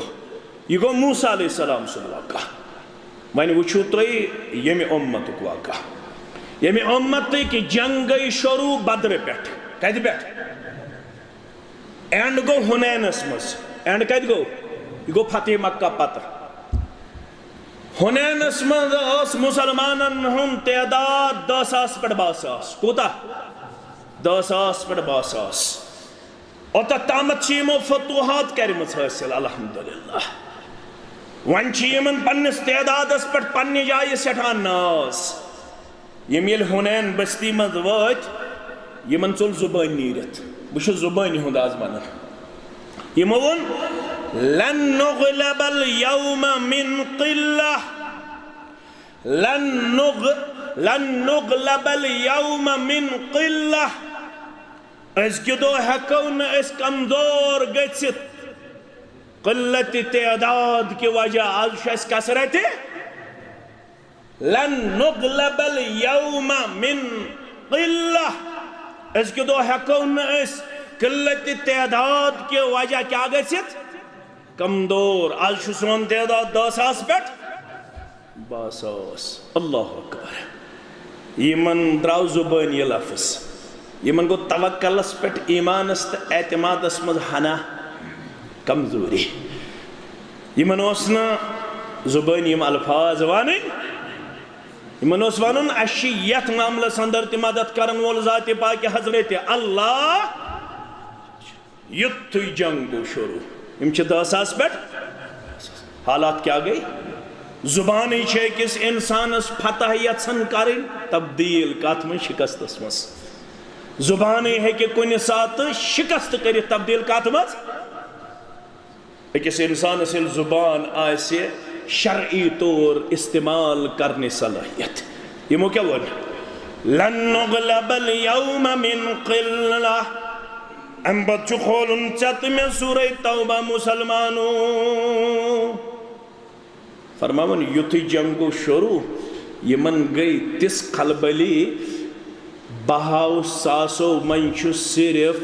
یہِ گوٚو موسیٰ علیہ السلام سُنٛد واقعہ۔ وۄنۍ وٕچھِو تُہۍ ییٚمہِ اُمتُک واقعہ۔ ییٚمہِ اُمتٕکۍ جنگ گٔے شروٗع بدرِ پٮ۪ٹھ۔ کتہِ پٮ۪ٹھ؟ End گوٚو حُنینس منٛز۔ End کتہِ گوٚو؟ یہِ گوٚو فتح مکہ پتہٕ۔ حُنینس منٛز ٲس مُسلمانن ہُنٛد تعداد دَہ ساس پٮ۪ٹھ باہ ساس۔ کوٗتاہ؟ دَہ ساس پٮ۪ٹھ باہ ساس۔ اوٚتتھ تامتھ چھِ یِمو فتوحات کٔرمٕژ حٲصِل، الحمدللہ۔ وۄنۍ چھِ یِمن پننِس تعدادس پٮ۪ٹھ پننہِ جایہِ سٮ۪ٹھاہ ناز۔ یِم ییٚلہِ حُنین بستی منٛز وٲتۍ، یِمن ژوٚل زُبٲنۍ نیٖرِتھ۔ بہٕ چھُس زُبٲنۍ ہُنٛد آز ونان۔ یِمو ووٚن، "لن نغلب الیوم من قلہ، لن نغ-، لن نغلب الیوم من قلہ۔" أزکہِ دۄہ ہٮ۪کو نہٕ أسۍ کمزور گٔژھِتھ قلت تعداد کہِ وجہ۔ آز چھُ اَسہِ کثرت۔ لن نغلب الیوم من قلہ۔ أزکہِ دۄہ ہٮ۪کو نہٕ أسۍ قلت تعداد کہِ وجہ کیٛاہ گٔژھِتھ؟ کمزور۔ آز چھُ سون تعداد دَہ ساس پٮ۪ٹھ باہ ساس۔ اللہ اکبر۔ یِمن درٛاو زُبٲنۍ یہِ لفظ۔ یِمن گوٚو توکلس پٮ۪ٹھ، ایمانس تہٕ اعتمادس منٛز ہنا کمزوری۔ یِمن اوس نہٕ زُبٲنۍ یِم الفاظ ونٕنۍ۔ یِمن اوس ونُن، اسہِ چھِ یتھ معاملس اندر تہِ مدد کرن وول ذاتِ پاکہِ حضرت اللہ۔ یُتھُے جنگ گوٚو شروع، یِم چھِ دَہ ساس پٮ۪ٹھ۔ حالات کیٛاہ گٔے؟ زُبانٕے چھِ أکِس اِنسانَس فتح یَژھان کَرٕنۍ، تبدیٖل کَتھ منٛز؟ شِکستَس منٛز۔ زُبانٕے ہیٚکہِ کُنہِ ساتہٕ شِکست کٔرِتھ، تبدیٖل کَتھ منٛز؟ أکِس اِنسانَس ییٚلہِ زُبان آسہِ شرعی طور استعمال کَرنٕچ صلٲحیت، یِمو کیٛاہ ووٚن؟ "لن نغلب الیوم من قلہ۔" اَمہِ پتہٕ چھُ کھولُن ژےٚ تہٕ مےٚ سورہ توبہ، مُسلمانو۔ فرماوُن، یُتھُے جنگ گوٚو شروع، یِمن گٔے تِژھ کھلبلی، بہاو ساسو منٛز چھُ صرف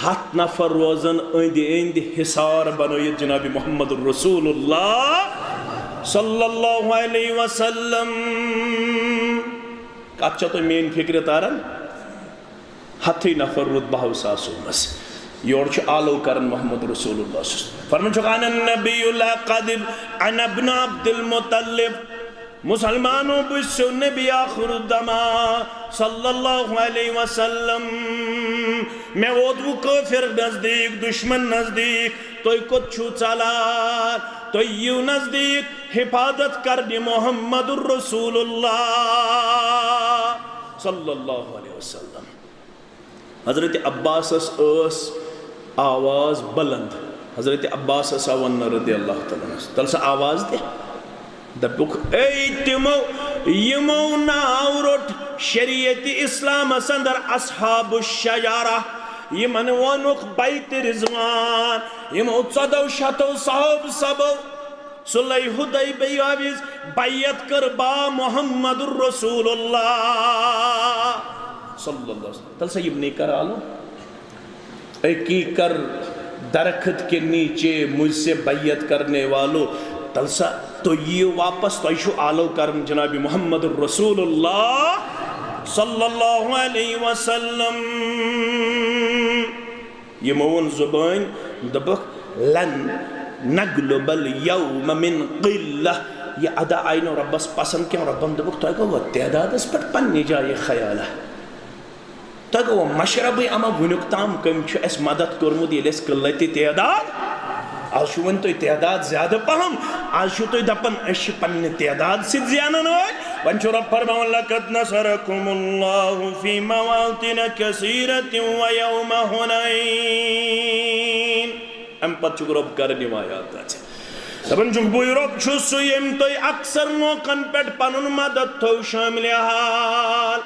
ہتھ نفر روزان أنٛدۍ أنٛدۍ حصار بنٲیِتھ جناب محمد رسول اللہ صلی اللہ علیہ وسلم۔ کتھ چھا تۄہہِ میٲنۍ فکرِ تران؟ ہتھٕے نفر روٗد بہو ساسو منٛز۔ یورٕ چھُ آلو کران محمد رسول اللہ صلی اللہ علیہ وسلم۔ فرمان چھُکھ، "انا النبی لا کذب، انا ابن عبد المطلب۔" مسلمانو، بہٕ چھُسو نبی آخر الزمان صلی اللہ علیہ وسلم۔ مےٚ ووت وۄنۍ کٲفر نزدیٖک، دشمن نزدیٖک، تُہۍ کوٚت چھِو ژلان؟ تُہۍ یِیِو نزدیٖک حفاظت کرنہِ محمد رسول اللہ صلی اللہ علیہ وسلم۔ حضرت عباسس ٲس آواز بلند۔ حضرت عباسس آو وننہٕ رضی اللہ تعالیٰ عنہ، تل سا آواز تہِ۔ دپُکھ، اے تِمو یِمو ناو روٚٹ شریعت اسلامس اندر اصحاب الشجرہ، یِمن ووٚنُکھ بیت رضوان، یِمو ژۄدو شتو صحاب صبو صلح حدیبیہ وِز بیعت کٔر با محمد رسول اللہ صلی اللہ علیہ وسلم۔ تل سا یِمنٕے کر آلو۔ اے کیکر درخت کے نیچے مجھ سے بیعت کرنے والو، تل سا تُہۍ یِیِو واپس، تۄہہِ چھُو آلو کرُن جناب محمد رسول اللہ صلی اللہ علیہ وسلم۔ یِمو ووٚن زُبٲنۍ، دوٚپُکھ، "لن نغلب الیوم من قلہ۔" یہِ ادا آیہِ نہٕ رۄبس پسند کینٛہہ۔ رۄبن دوٚپُکھ، "تۄہہِ گوٚو وۄنۍ تعدادس پٮ۪ٹھ پننہِ جایہِ خیالہ؟" تۄہہِ گوٚو مشربٕے اما وٕنیُک تام کٔمۍ چھُ اَسہِ مدد کوٚرمُت ییٚلہِ اَسہِ قلت تعداد؟ آز چھُ وۄنۍ تۄہہِ تعداد زیادٕ پہم، آز چھُو تُہۍ دپان أسۍ چھِ پننہِ تعداد سۭتۍ زینن وٲلۍ۔ وۄنۍ چھُ رۄب فرماوان، "لقد نصركم الله في مواطن كثيرة ويوم حنين۔" امہِ پتہٕ چھُکھ رۄب کران یِم آیات نازل۔ دپان چھُکھ، بٕے رۄب چھُس سُہ ییٚمۍ تۄہہِ اکثر موقعن پٮ۪ٹھ پنُن مدد تھوٚو شٲملِ حال۔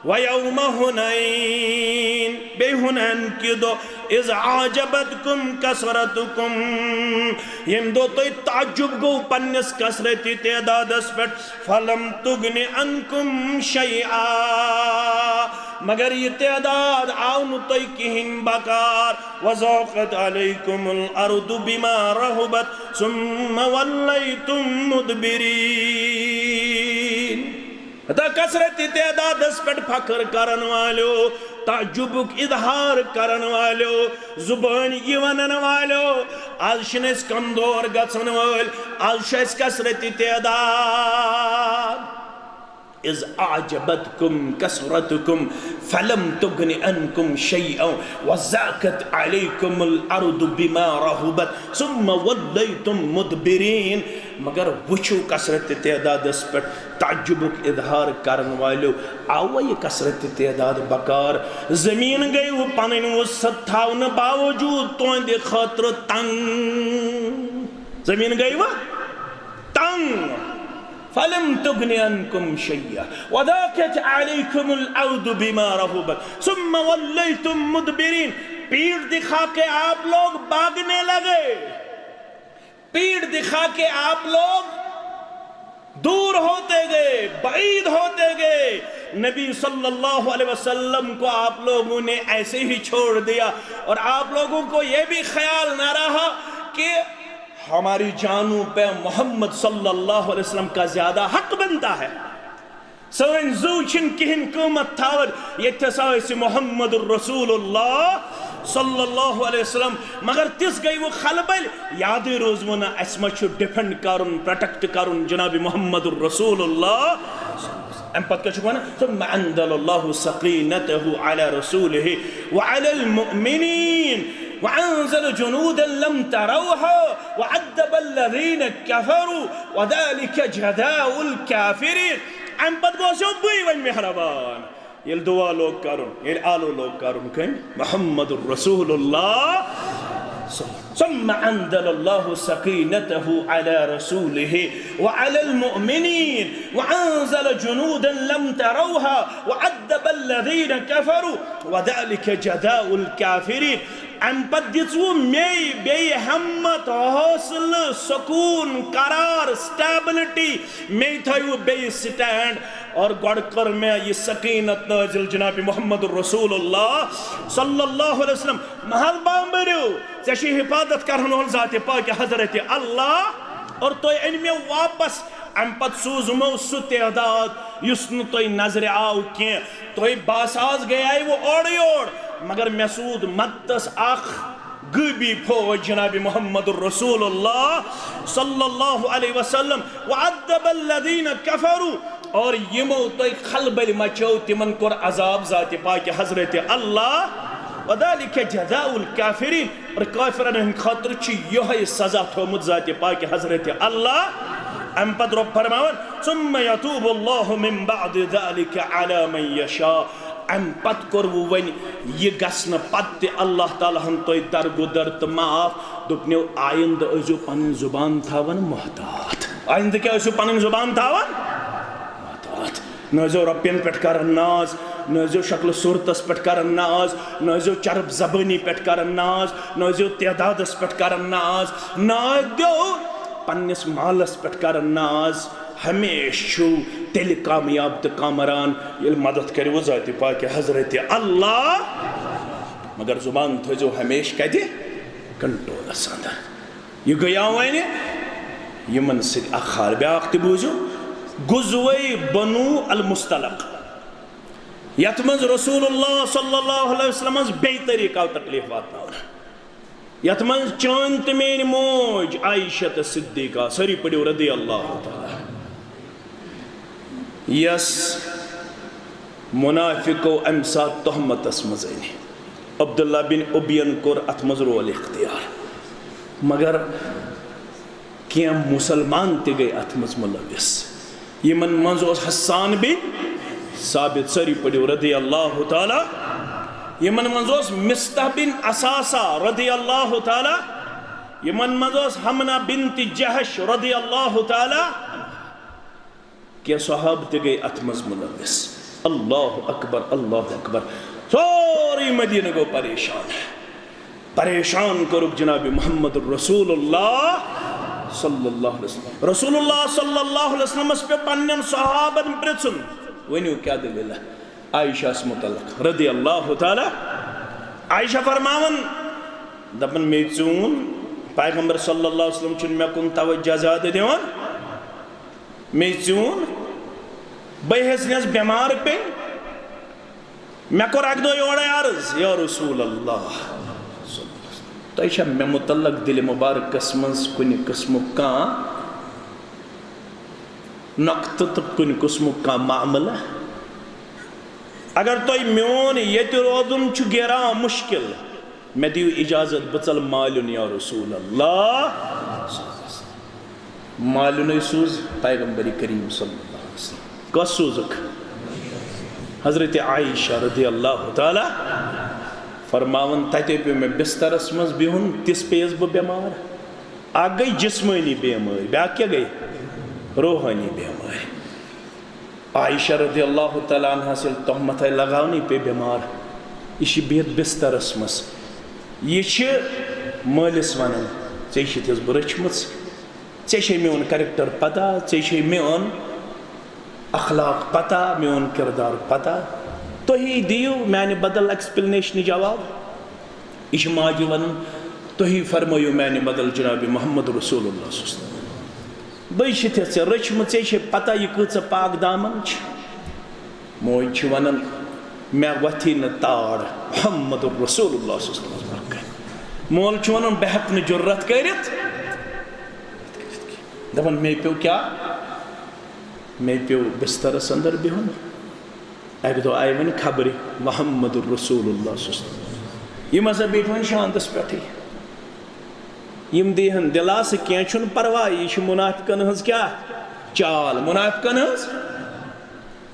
ویوم حنین، بیٚیہِ حنین کہِ دۄہ، اذ اعجبتکم کثرتکم، ییٚمہِ دۄہ تۄہہِ تعجب گوٚو پننِس کثرتی تعدادس پٮ۪ٹھ، فلم تغن عنکم شیئا، مگر یہِ تعداد آو نہٕ تۄہہِ کِہیٖنۍ بکار، وضاقت علیکم الارض بما رحبت ثم ولیتم مدبرین۔ ہتا کثرت تعدادس پٮ۪ٹھ فخر کرن والیو، تعجبُک اظہار کرن والیو، زبٲنۍ یہِ ونن والیو، آز چھِنہٕ أسۍ کمزور گژھن وٲلۍ، آز چھُ اَسہِ کثرت تعداد۔ اذ اعجبتکم کثرتکم فلم تغن عنکم شیئا وضاقت علیکم الارض بما رحبت ثم ولیتم مدبرین۔ مگر وٕچھِو کثرت تعدادس پٮ۪ٹھ تعجبُک اظہار کرن والیو، آوٕ یہِ کثرت تعداد بکار؟ زمین گٔیوٕ پنٕنۍ وسعت تھاونہٕ باوجود تُہنٛدِ خٲطرٕ تنگ۔ زمین گٔیوٕ تنگ۔ فلم تغن عنکم شیئا وضاقت علیکم الارض بما رحبت ثم ولیتم مدبرین۔ پیٹ دکھا کے آپ لوگ بھاگنے لگے، پیٹ دکھا کے آپ لوگ دور ہوتے گئے، بعید ہوتے گئے۔ نبی صلی اللہ علیہ وسلم کو آپ لوگوں نے ایسے ہی چھوڑ دیا، اور آپ لوگوں کو یہ بھی خیال نہ رہا کہ ہماری جانوں پہ محمد صلی اللہ علیہ وسلم کا زیادہ حق بنتا ہے۔ سٲنۍ زُو چھِنہٕ کِہیٖنۍ قۭمتھ تھاوان، ییٚتہِ ہسا ٲسۍ محمد رسول اللہ صلی اللہ علیہ وسلم۔ مگر تِژھ گٔے وۄنۍ خلبٔلۍ، یادٕے روٗز وۄنۍ نہٕ اَسہِ ما چھُ ڈِفینڈ کَرُن، پروٹیکٹ کَرُن جناب محمد رسول اللہ۔ اَمہِ پَتہٕ کیٛاہ چھُکھ وَنان؟ ثم انزل الله سكينته على رسوله وعلى المؤمنين وأنزل جنودا لم تروها وعذب الذين كفروا وذلك جزاء الكافرين۔ اَمہِ پَتہٕ گوٚژھ یو بٕے وۄنۍ مہربان۔ ییٚلہِ دُعا لوگ کَرُن، ییٚلہِ آلو لوگ کَرُن کٔمۍ؟ محمد رسول اللہ۔ ثم انزل الله سكينته على رسوله وعلى المؤمنين وانزل جنودا لم تروها وعذب الذين كفروا وذلك جزاء الكافرين۔ اَمہِ پتہٕ دِژوٕ مے بیٚیہِ ہمت، حوصلہٕ، سکوٗن، قرار، سٹیبلٹی۔ مے تھٲیوٕ بیٚیہِ سٹینڈ۔ اور گۄڈٕ کٔر مےٚ یہِ سکیٖنت نٲزِل جناب محمد رسول اللہ صلی اللہ علیہ وسلم۔ محل بامبریو، ژےٚ چھِ حفاظت کرن وول ذات پاک حضرت اللہ۔ اور تُہۍ أنۍ مےٚ واپس۔ اَمہِ پتہٕ سوٗزمو سُہ تعداد یُس نہٕ تۄہہِ نظرِ آو کینٛہہ۔ تۄہہِ باسہِ آز گٔیاوٕ اورٕ یور، مگر مےٚ سوٗد مدتس اکھ غٲبی فوج جناب محمد رسول اللہ صلی اللہ علیہ وسلم۔ وعذب الذین کفروا، اور یِمو تۄہہِ خلبلہِ مچٲو تِمن کوٚر عذاب ذات پاک حضرت اللہ۔ وذلک جزاء الکافرین، اور کافرن ہٕنٛدِ خٲطرٕ چھُ یِہوٚے سزا تھوٚومُت ذاتِ پاکِ حضرتِ اللہ۔ اَمہِ پتہٕ رۄب فرماوان، "ثم یتوب اللہ من بعد ذلک علی من یشاء"، اَمہِ پتہٕ کوٚروٕ وۄنۍ یہِ گژھنہٕ پتہٕ تہِ اللہ تعالیٰ ہن تۄہہِ درگُدر تہٕ معاف۔ دوٚپنو، آیندٕ ٲسۍزیو پنٕنۍ زُبان تھاوان محتاط۔ آیندٕ کیٛاہ ٲسِو پنٕنۍ زُبان تھاوان؟ محتاط۔ نہ ٲسۍزیو رۄپین پٮ۪ٹھ کران ناز، نہ ٲسۍزیو شکلہٕ صوٗرتس پٮ۪ٹھ کران ناز، نہ ٲسۍزیو چرب زبٲنی پٮ۪ٹھ کران ناز، نہ ٲسۍزیو تعدادس پٮ۪ٹھ کران ناز، نہ ٲسۍزیو پننِس مالس پٮ۪ٹھ کران ناز۔ ہمیشہِ چھُو تیٚلہِ کامیاب تہٕ کامران، ییٚلہِ مدد کٔرِو ذاتِ پاکِ حضرتِ اللہ۔ مگر زُبان تھٲیزیو ہمیشہِ کتہِ؟ کنٹرولس اندر۔ یہِ گٔیاو وۄنۍ یِمن سۭتۍ اکھ حال۔ بیٛاکھ تہِ بوٗزِو، غزوہ بنو المصطلق، یتھ منٛز رسول اللہ صلی اللہ علیہ وسلمس بیٚیہِ طریٖقہٕ آو تکلیف واتناونہٕ، یتھ منٛز چٲنۍ تہٕ میٲنۍ موج عائشہ تہٕ صدیقہ، سٲری پٔرِو رضی اللہ تعالیٰ، یس منافقو امہِ ساتہٕ تہمتس منٛز أنۍ۔ عبداللہ بن ابین کوٚر اتھ منٛز رول اختیار، مگر کینٛہہ مسلمان تہِ گٔے اتھ منٛز ملوث۔ یِمن منٛز اوس حسان بن ثابت، سٲری پٔرِو، رضی اللہ تعالیٰ۔ یِمن منٛز اوس مصطح بن اثاثہ، رضی اللہ تعالیٰ۔ یِمن منٛز اوس حمنہ بنت جحش، رضی اللہ تعالیٰ۔ کینٛہہ صحابہٕ تہِ گٔے اتھ منٛز ملوث۔ اللہ اکبر، اللہ اکبر۔ سورُے مدینہ گوٚو پریشان۔ پریشان کوٚرُکھ جناب محمد رسول اللہ صلی اللہ علیہ وسلم۔ رسول اللہ صلی اللہ علیہ وسلمس پیوٚو پننٮ۪ن صحابن پرژھُن، ؤنِو کیٛاہ دٔلیٖلہ؟ عائشہ ہس متعلق رضی اللہ تعالیٰ۔ عائشہ فرماوان، دپان، مےٚ ژیوٗن، پیغمبر صلی اللہ علیہ وسلم چھُنہٕ مےٚ کُن توجہ زیادٕ دِوان۔ مےٚ ژیوٗن، بہٕ ہیٚژنس بٮ۪مار پیٚنۍ۔ مےٚ کوٚر اکہِ دۄہ یورے عرض، یا رسول اللہ، تۄہہِ چھا مےٚ متعلق دِلہِ مبارکس منٛز کُنہِ قٕسمُک کانٛہہ نۄقطہٕ تہٕ کُنہِ قٕسمُک کانٛہہ معاملہٕ؟ اگر تۄہہِ میون ییٚتہِ روزُن چھُ گیران مُشکل، مےٚ دِیِو اجازت، بہٕ ژلہٕ مالیُن یا رسول اللہ۔ مالیُنٕے سوٗز پیغمبر کریم صلی اللہ علیہ وسلم۔ کۄس سوٗزُکھ؟ حضرت عائشہ رضی اللہ تعالیٰ فرماوان، تَتے پیوٚو مےٚ بسترس منٛز بِہُن، تِژھ پیٚیَس بہٕ بٮ۪مار۔ اکھ گٔے جسمٲنی بیمٲرۍ، بیٛاکھ کیٛاہ گٔے؟ روحٲنی بیمٲرۍ۔ عائشہ رضی اللہ تعالیٰ عنہَس ییٚلہِ تہمت آیہِ لگاونہٕ، یہِ پیٚیہِ بٮ۪مار، یہِ چھِ بِہِتھ بسترس منٛز۔ یہِ چھِ مٲلِس ونان، ژےٚ چھِ تِژھ بہٕ رٔچھمٕژ، ژےٚ چھے میون character پتہ، ژےٚ چھے میون اخلاق پتہ، میون کردار پتہ۔ تُہی دِیِو میانہِ بدل explanation جواب۔ یہِ چھِ ماجہِ ونان، تُہی فرمٲیِو میانہِ بدل جناب محمد رسول اللہ صلی اللہ علیہ وسلم۔ بٔے چھِ تہِ ژےٚ رٔچھمٕژ، ژےٚ چھے پتہ یہِ کۭژاہ پاک دامن چھِ۔ موج چھِ ونان، مےٚ وۄتھی نہٕ تاڑ محمد رسول اللہ صلی اللہ علیہ وسلم برکت۔ مول چھُ ونان، بہٕ ہٮ۪کہٕ نہٕ جُرت کٔرِتھ۔ دپان، مےٚ پیوٚو کیٛاہ؟ مےٚ پیوٚو بسترس اندر بِہُن۔ اکہِ دۄہ آیہِ وۄنۍ خبرِ محمد رسول اللہ صلی اللہ علیہ وسلم۔ یِم ہسا بیٖٹھۍ وۄنۍ شانٛدس پٮ۪ٹھٕے۔ یِم دیٖہن دِلاسہٕ، کینٛہہ چھُنہٕ پرواے، یہِ چھِ منافقن ہٕنٛز کیٛاہ چال؟ منافقن ہٕنٛز۔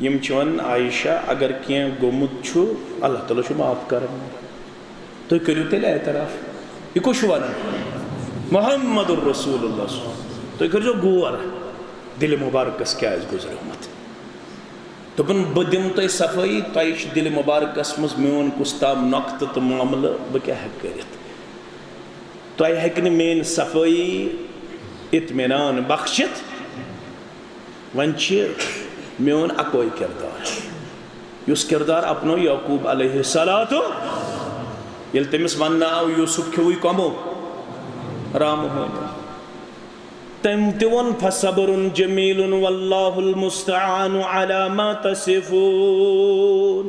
یِم چھِ وَنان، عائشہ، اگر کینٛہہ گوٚمُت چھُ، اللہ تعالیٰ چھُ معاف کرن وول۔ تُہۍ کٔرِو تیٚلہِ اعتراف۔ یہِ کُس چھُ وَنان؟ محمد رسول اللہ صلی اللہ علیہ وسلم۔ تُہۍ کٔرۍزیو غور، دِلہِ مُبارکَس کیٛاہ آسہِ گُزریومُت۔ دوٚپُن، بہٕ دِمہٕ تۄہہِ صفٲیی، تۄہہِ چھُ دِلہِ مُبارکَس منٛز میون کُس تام نۄقطہٕ تہٕ معاملہٕ، بہٕ کیٛاہ ہٮ۪کہٕ کٔرِتھ؟ تۄہہِ ہیٚکہِ نہٕ میٛٲنۍ صفٲیی اطمینان بخشِتھ۔ وۄنۍ چھِ میون اکوے کردار، یُس کردار اپنو یعقوب علیہ الصلوۃ، ییٚلہِ تٔمِس وننہٕ آو، یوسف کھیوٚوُے کمو؟ رامہٕ ہونیو۔ تٔمۍ تہِ ووٚن، فصبر جمیل واللہ المستعان علی ما تصفون۔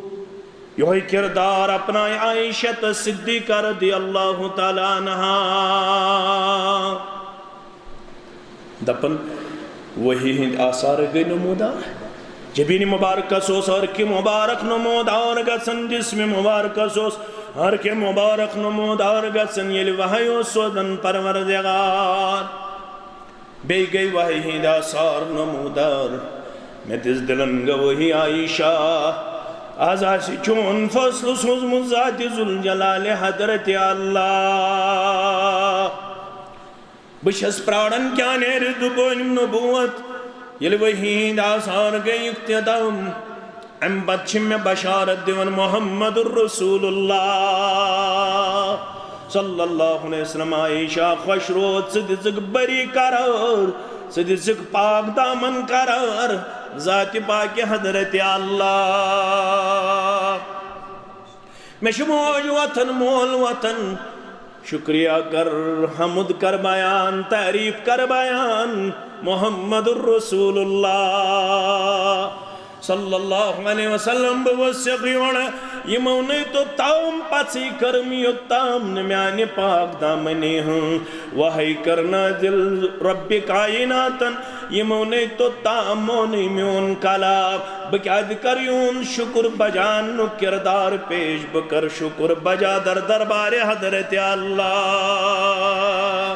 یہوے کردار اپنایہِ عائشہ تہٕ صدیقہ رضی اللہ تعالیٰ عنہا۔ دپن، وحی ہٕنٛدۍ آثار گٔے نمودار۔ جبین مبارکس اوس ہر کینٛہہ مبارک نمودار گژھان، جسم مبارکس اوس ہر کینٛہہ مبارک نمودار گژھان، ییٚلہِ وحی اوس سوزان پروردگار۔ بیٚیہِ گٔے وحی ہٕنٛدۍ آثار نمودار۔ مےٚ دِژ دِلن گوٲہی عائشہ، از آسہِ چون فٲصلہٕ سوٗزمُت ذاتِ ذوالجلالِ حضرتِ اللہ۔ بہٕ چھَس پرٛاران کیٛاہ نیرِ زُبٲنۍ نبوت، ییٚلہِ وحی ہٕنٛدۍ آثار گٔے اختتام۔ امہِ پتہٕ چھِ مےٚ بشارت دِوان محمد رسول اللہ صلی اللہ علیہ وسلم۔ عائشہ، خۄش روز، ژٕ دِژٕکھ بری قرار، ژٕ دِژٕکھ پاک دامن قرار ذاتِ پاکِ حضرتِ اللہ۔ مےٚ چھِ موج وطن، مول وطن، شکریہ کر، حمد کر بیان، تعریف کر بیان محمد رسول اللہ صلی اللہ علیہ وسلم۔ بہٕ ؤسِکھ یورٕ یِمو نے توٚتام پژھٕے کٔرٕم، یوٚتام نہٕ میانہِ پاک دامنی ہٕنٛز وحی کٔر نازل رۄبِ کائناتن۔ یِمو نے توٚتام مونٕے میون کلام۔ بہٕ کیازِ کرٕ یِہُنٛد شُکر بجا نُک کردار پیش؟ بہٕ کرٕ شُکر بجا در دربارِ حضرت اللہ۔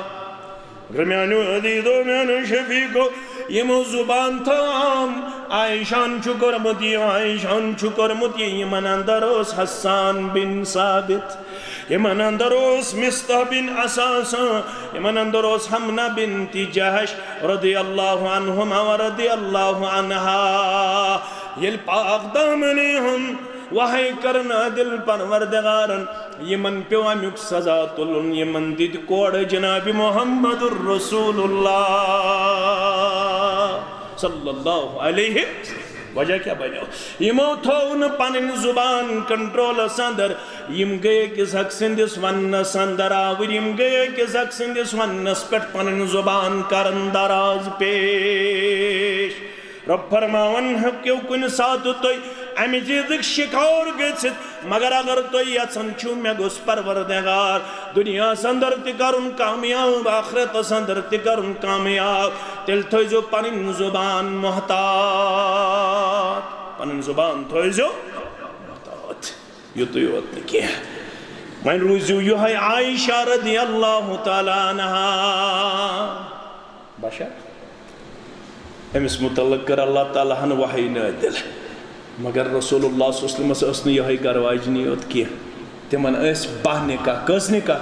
مگر میانیو عزیزو، میانیو شفیقو، یِمو زبان تھٲوم، عائشہن چھُ کوٚرمُت یہِ، عائشہن چھُ کوٚرمُت یہِ۔ یِمن اندر اوس حسان بن ثابت، یِمن اندر اوس مصطح بن اثاثہ، یِمن اندر اوس حمنہ بنت جحش رضی اللہ عنہما و رضی اللہ عنہا۔ ییٚلہِ پاک دامنی ہُنٛد وحی کٔر نازل پروردگارن، یِمن پیوٚو امیُک سزا تُلُن، یِمن دِتۍ کوڑٕ جناب محمد رسول اللہ صلی اللہ علیہ۔ وجہ کیٛاہ بنیو؟ یِمو تھوو نہٕ پنٕنۍ زُبان کنٹرولس اندر، یِم گٔے أکِس اکھ سٕنٛدِس وننس اندر آوٕرۍ، یِم گٔے أکِس اکھ سٕنٛدِس وننس پٮ۪ٹھ پنٕنۍ زُبان کرن دراز پیش۔ رۄب فرماوان، ہیٚکِو کُنہِ ساتہٕ تُہۍ اَمہِ چیٖزٕکۍ شِکار گٔژھِتھ، مگر اگر تُہۍ یژھان چھِو مےٚ گوٚژھ پروردگار دُنیاہَس اندر تہِ کرُن کامیاب، آخرتَس اندر تہِ کرُن کامیاب، تیٚلہِ تھٲیزیو پنٕنۍ زُبان محتاط، پنٕنۍ زُبان تھٲیزیو محتاط۔ یُتُے یوت نہٕ کینٛہہ، وۄنۍ روٗزِو یِہوٚے عائشہ رضی اللہ تعالیٰ عنہا۔ بشر۔ أمِس مُتعلق کٔر اللہ تعالیٰ ہن وحی نٲدِل۔ مگر رسول اللہ صلی اللہ علیہ وسلمس ٲس نہٕ یِہوٚے گرٕ واجنی یوت کینٛہہ۔ تِمن ٲسۍ باہ نکاح۔ کٔژ نکاح؟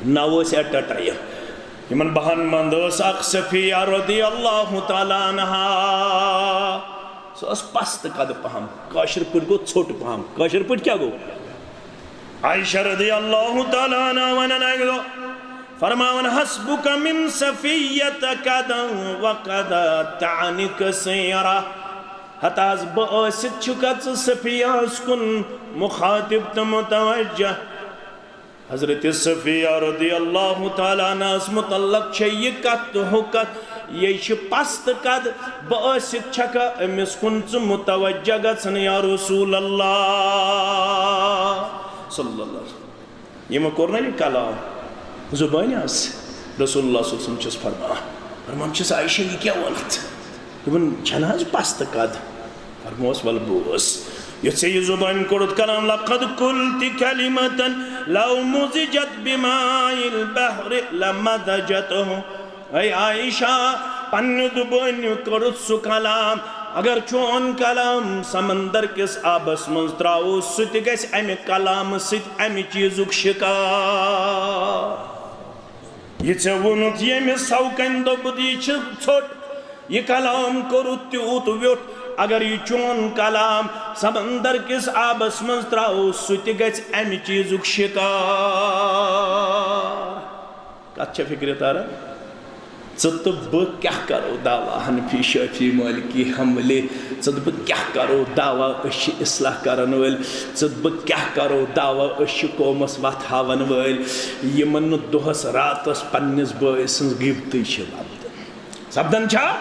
نَو ٲسۍ at a time۔ یِمن باہن منٛز ٲس اکھ صفیہ رضی اللہ تعالیٰ عنہا۔ سۄ ٲس پستہٕ قدٕ پہم۔ کٲشِر پٲٹھۍ گوٚو ژھوٚٹ پہم۔ کٲشِر پٲٹھۍ کیٛاہ گوٚو؟ عائشہ رضی اللہ تعالیٰ عنہا ونان اکہِ دۄہ، فرماوان، حسبک من صفیہ کذا و کذا، تعنی کثیرہ۔ ہتہٕ حظ بہٕ ٲسِتھ چھُکھا ژٕ صفیہس کُن مخاطب تہٕ متوجہ؟ حضرت صفیہ رضی اللہ تعالیٰ عنہس متعلق چھےٚ یہِ کتھ تہٕ ہُہ کتھ، یہِ چھِ پستہٕ قد، بہٕ ٲسِتھ چھکھا أمِس کُن ژٕ متوجہ گژھان یا رسول اللہ صلی اللہ علیہ وسلم؟ یِمو کوٚر نہ یہِ کلام زُبٲنۍ آز؟ رسول اللہ صلی اللہ علیہ وسلم چھُس فرماوان، فرمان چھُس، عائشہ، یہِ کیٛاہ ووٚنُتھ؟ دوٚپُن، چھَنہٕ حظ پستہٕ قد؟ فرموس، وَلہٕ بوز، یُتھ ژےٚ یہِ زُبٲنۍ کوٚڑُتھ کلام، لقد قلت کلمة لو مزجت بماء البحر لمزجته۔ اے عائشہ، پننہِ زُبٲنۍ کوٚڑُتھ سُہ کلام، اگر چون کلام سمندر کِس آبس منٛز ترٛاوو، سُہ تہِ گژھِ امہِ کلامہٕ سۭتۍ امہِ چیٖزُک شِکار۔ یہِ ژےٚ ووٚنُتھ ییٚمہِ سۄ کَنہِ دوٚپُتھ، یہِ چھِ ژھوٚٹ، یہِ کلام کوٚرُتھ تیوٗت ویوٚٹھ، اگر یہِ چون کلام سمندر کِس آبس منٛز ترٛاوو، سُہ تہِ گژھِ امہِ چیٖزُک شِکار۔ کتھ چھےٚ فکرِ تران؟ ژٕ تہٕ بہٕ کیٛاہ کرو دعویٰ حنفی شافعی مالکی حنبلی؟ ژٕ تہٕ بہٕ کیٛاہ کرو دعویٰ أسۍ چھِ اصلاح کرن وٲلۍ؟ ژٕ تہٕ بہٕ کیٛاہ کرو دعویٰ أسۍ چھِ قومس وتھ ہاون وٲلۍ، یِمن نہٕ دۄہس راتس پننِس بٲے سٕنٛز غیبتٕے چھِ لبدان؟ سپدان چھا؟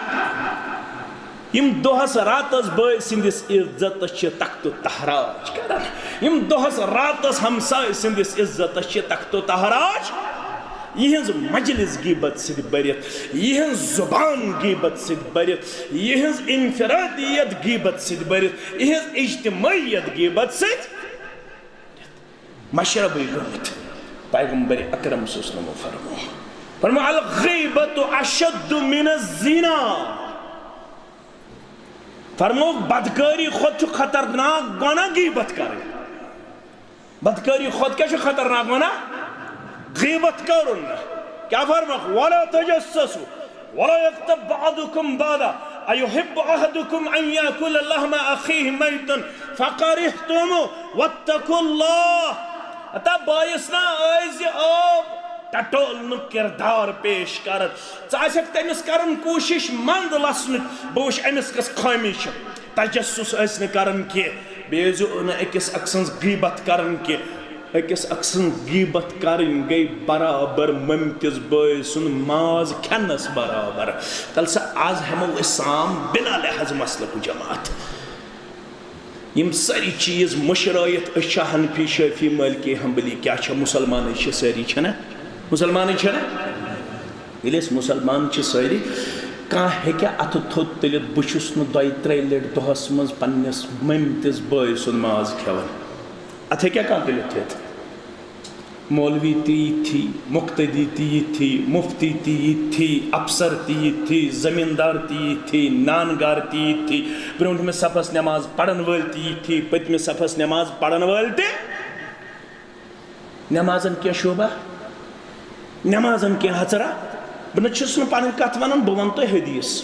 یِم دۄہس راتس بٲے سٕنٛدِس عزتس چھِ تخت و تحراج کران، یِم دۄہس راتس ہمساے سٕنٛدِس عزتس چھِ تخت و تحراج، یِہٕنٛز مجلس غیبت سۭتۍ بٔرِتھ، یِہٕنٛز زبان غیبت سۭتۍ بٔرِتھ، یِہٕنٛز انفرادیت غیبت سۭتۍ بٔرِتھ، یِہٕنٛز اجتماعیت غیبت سۭتۍ مشربٕے گٔمٕتۍ۔ پیغمبر اکرم صلی اللہ علیہ وسلم فرمو، فرمو، الغیبت اشد من الزنا۔ فرمو، بدکٲری کھۄتہٕ چھُ خطرناک گۄناہ غیبت کرٕنۍ۔ بدکٲری کھۄتہٕ کیٛاہ چھُ خطرناک گۄناہ؟ غیبت کرُن۔ کیٛاہ فرمکھ؟ ولا تجسسوا ولا یغتب بعضکم بعضا ایحب احدکم ان یاکل لحم اخیہ میتا فکرہتموہ واتقوا اللہ۔ ہتا بٲیِس نا ٲسۍ زِ عٲب ٹٹولنُک کردار پیش کران۔ ژٕ آسکھ تٔمِس کران کوٗشش منٛد لسنٕچ، بہٕ وٕچھ أمِس کۄس خٲمی چھِ۔ تجسس ٲسۍ نہٕ کران کینٛہہ، بیٚیہِ ٲسۍ زِ نہٕ أکِس أکۍ سٕنٛز غیبت کران کینٛہہ۔ أکِس أکۍ سٕنٛز غیبت کرٕنۍ گٔے برابر مٔمۍ کِس بٲے سُنٛد ماز کھٮ۪نس برابر۔ تیٚلہِ سا آز ہٮ۪مو أسۍ سام بلا لحاظ مسلکُک جماعت۔ یِم سٲری چیٖز مٔشرٲیِتھ، أسۍ چھا حنفی، شٲفی، مٲلکی، حنبلی، کیٛاہ چھا؟ مُسلمانٕے چھِ سٲری، چھَنا؟ مُسلمانٕے چھَنا؟ ییٚلہِ أسۍ مُسلمان چھِ سٲری، کانٛہہ ہیٚکیٛاہ اَتھٕ تھوٚد تُلِتھ؟ بہٕ چھُس نہٕ دۄیہِ ترٛیٚیہِ لَٹہِ دۄہَس منٛز پنٛنِس مٔمۍ تِس بٲے سُنٛد ماز کھٮ۪وان۔ اَتھ ہیٚکیٛاہ کانٛہہ تُلِتھ تھٔتھ؟ مولوی تہِ یِتھی، مُقتدی تہِ یِتھی، مُفتی تہِ یِتھی، افسر تہِ یِتھی، زٔمیٖندار تہِ یِتھی، نان گار تہِ یِتھی، برٛونٛٹھمِس صفس نٮ۪ماز پرن وٲلۍ تہِ یِتھی، پٔتمِس صفس نٮ۪ماز پرن وٲلۍ تہِ۔ نٮ۪مازن کینٛہہ شوبہ، نٮ۪مازن کینٛہہ ہژرا۔ بہٕ نہ چھُس نہٕ پنٕنۍ کتھ ونان، بہٕ ونہٕ تۄہہِ حدیث۔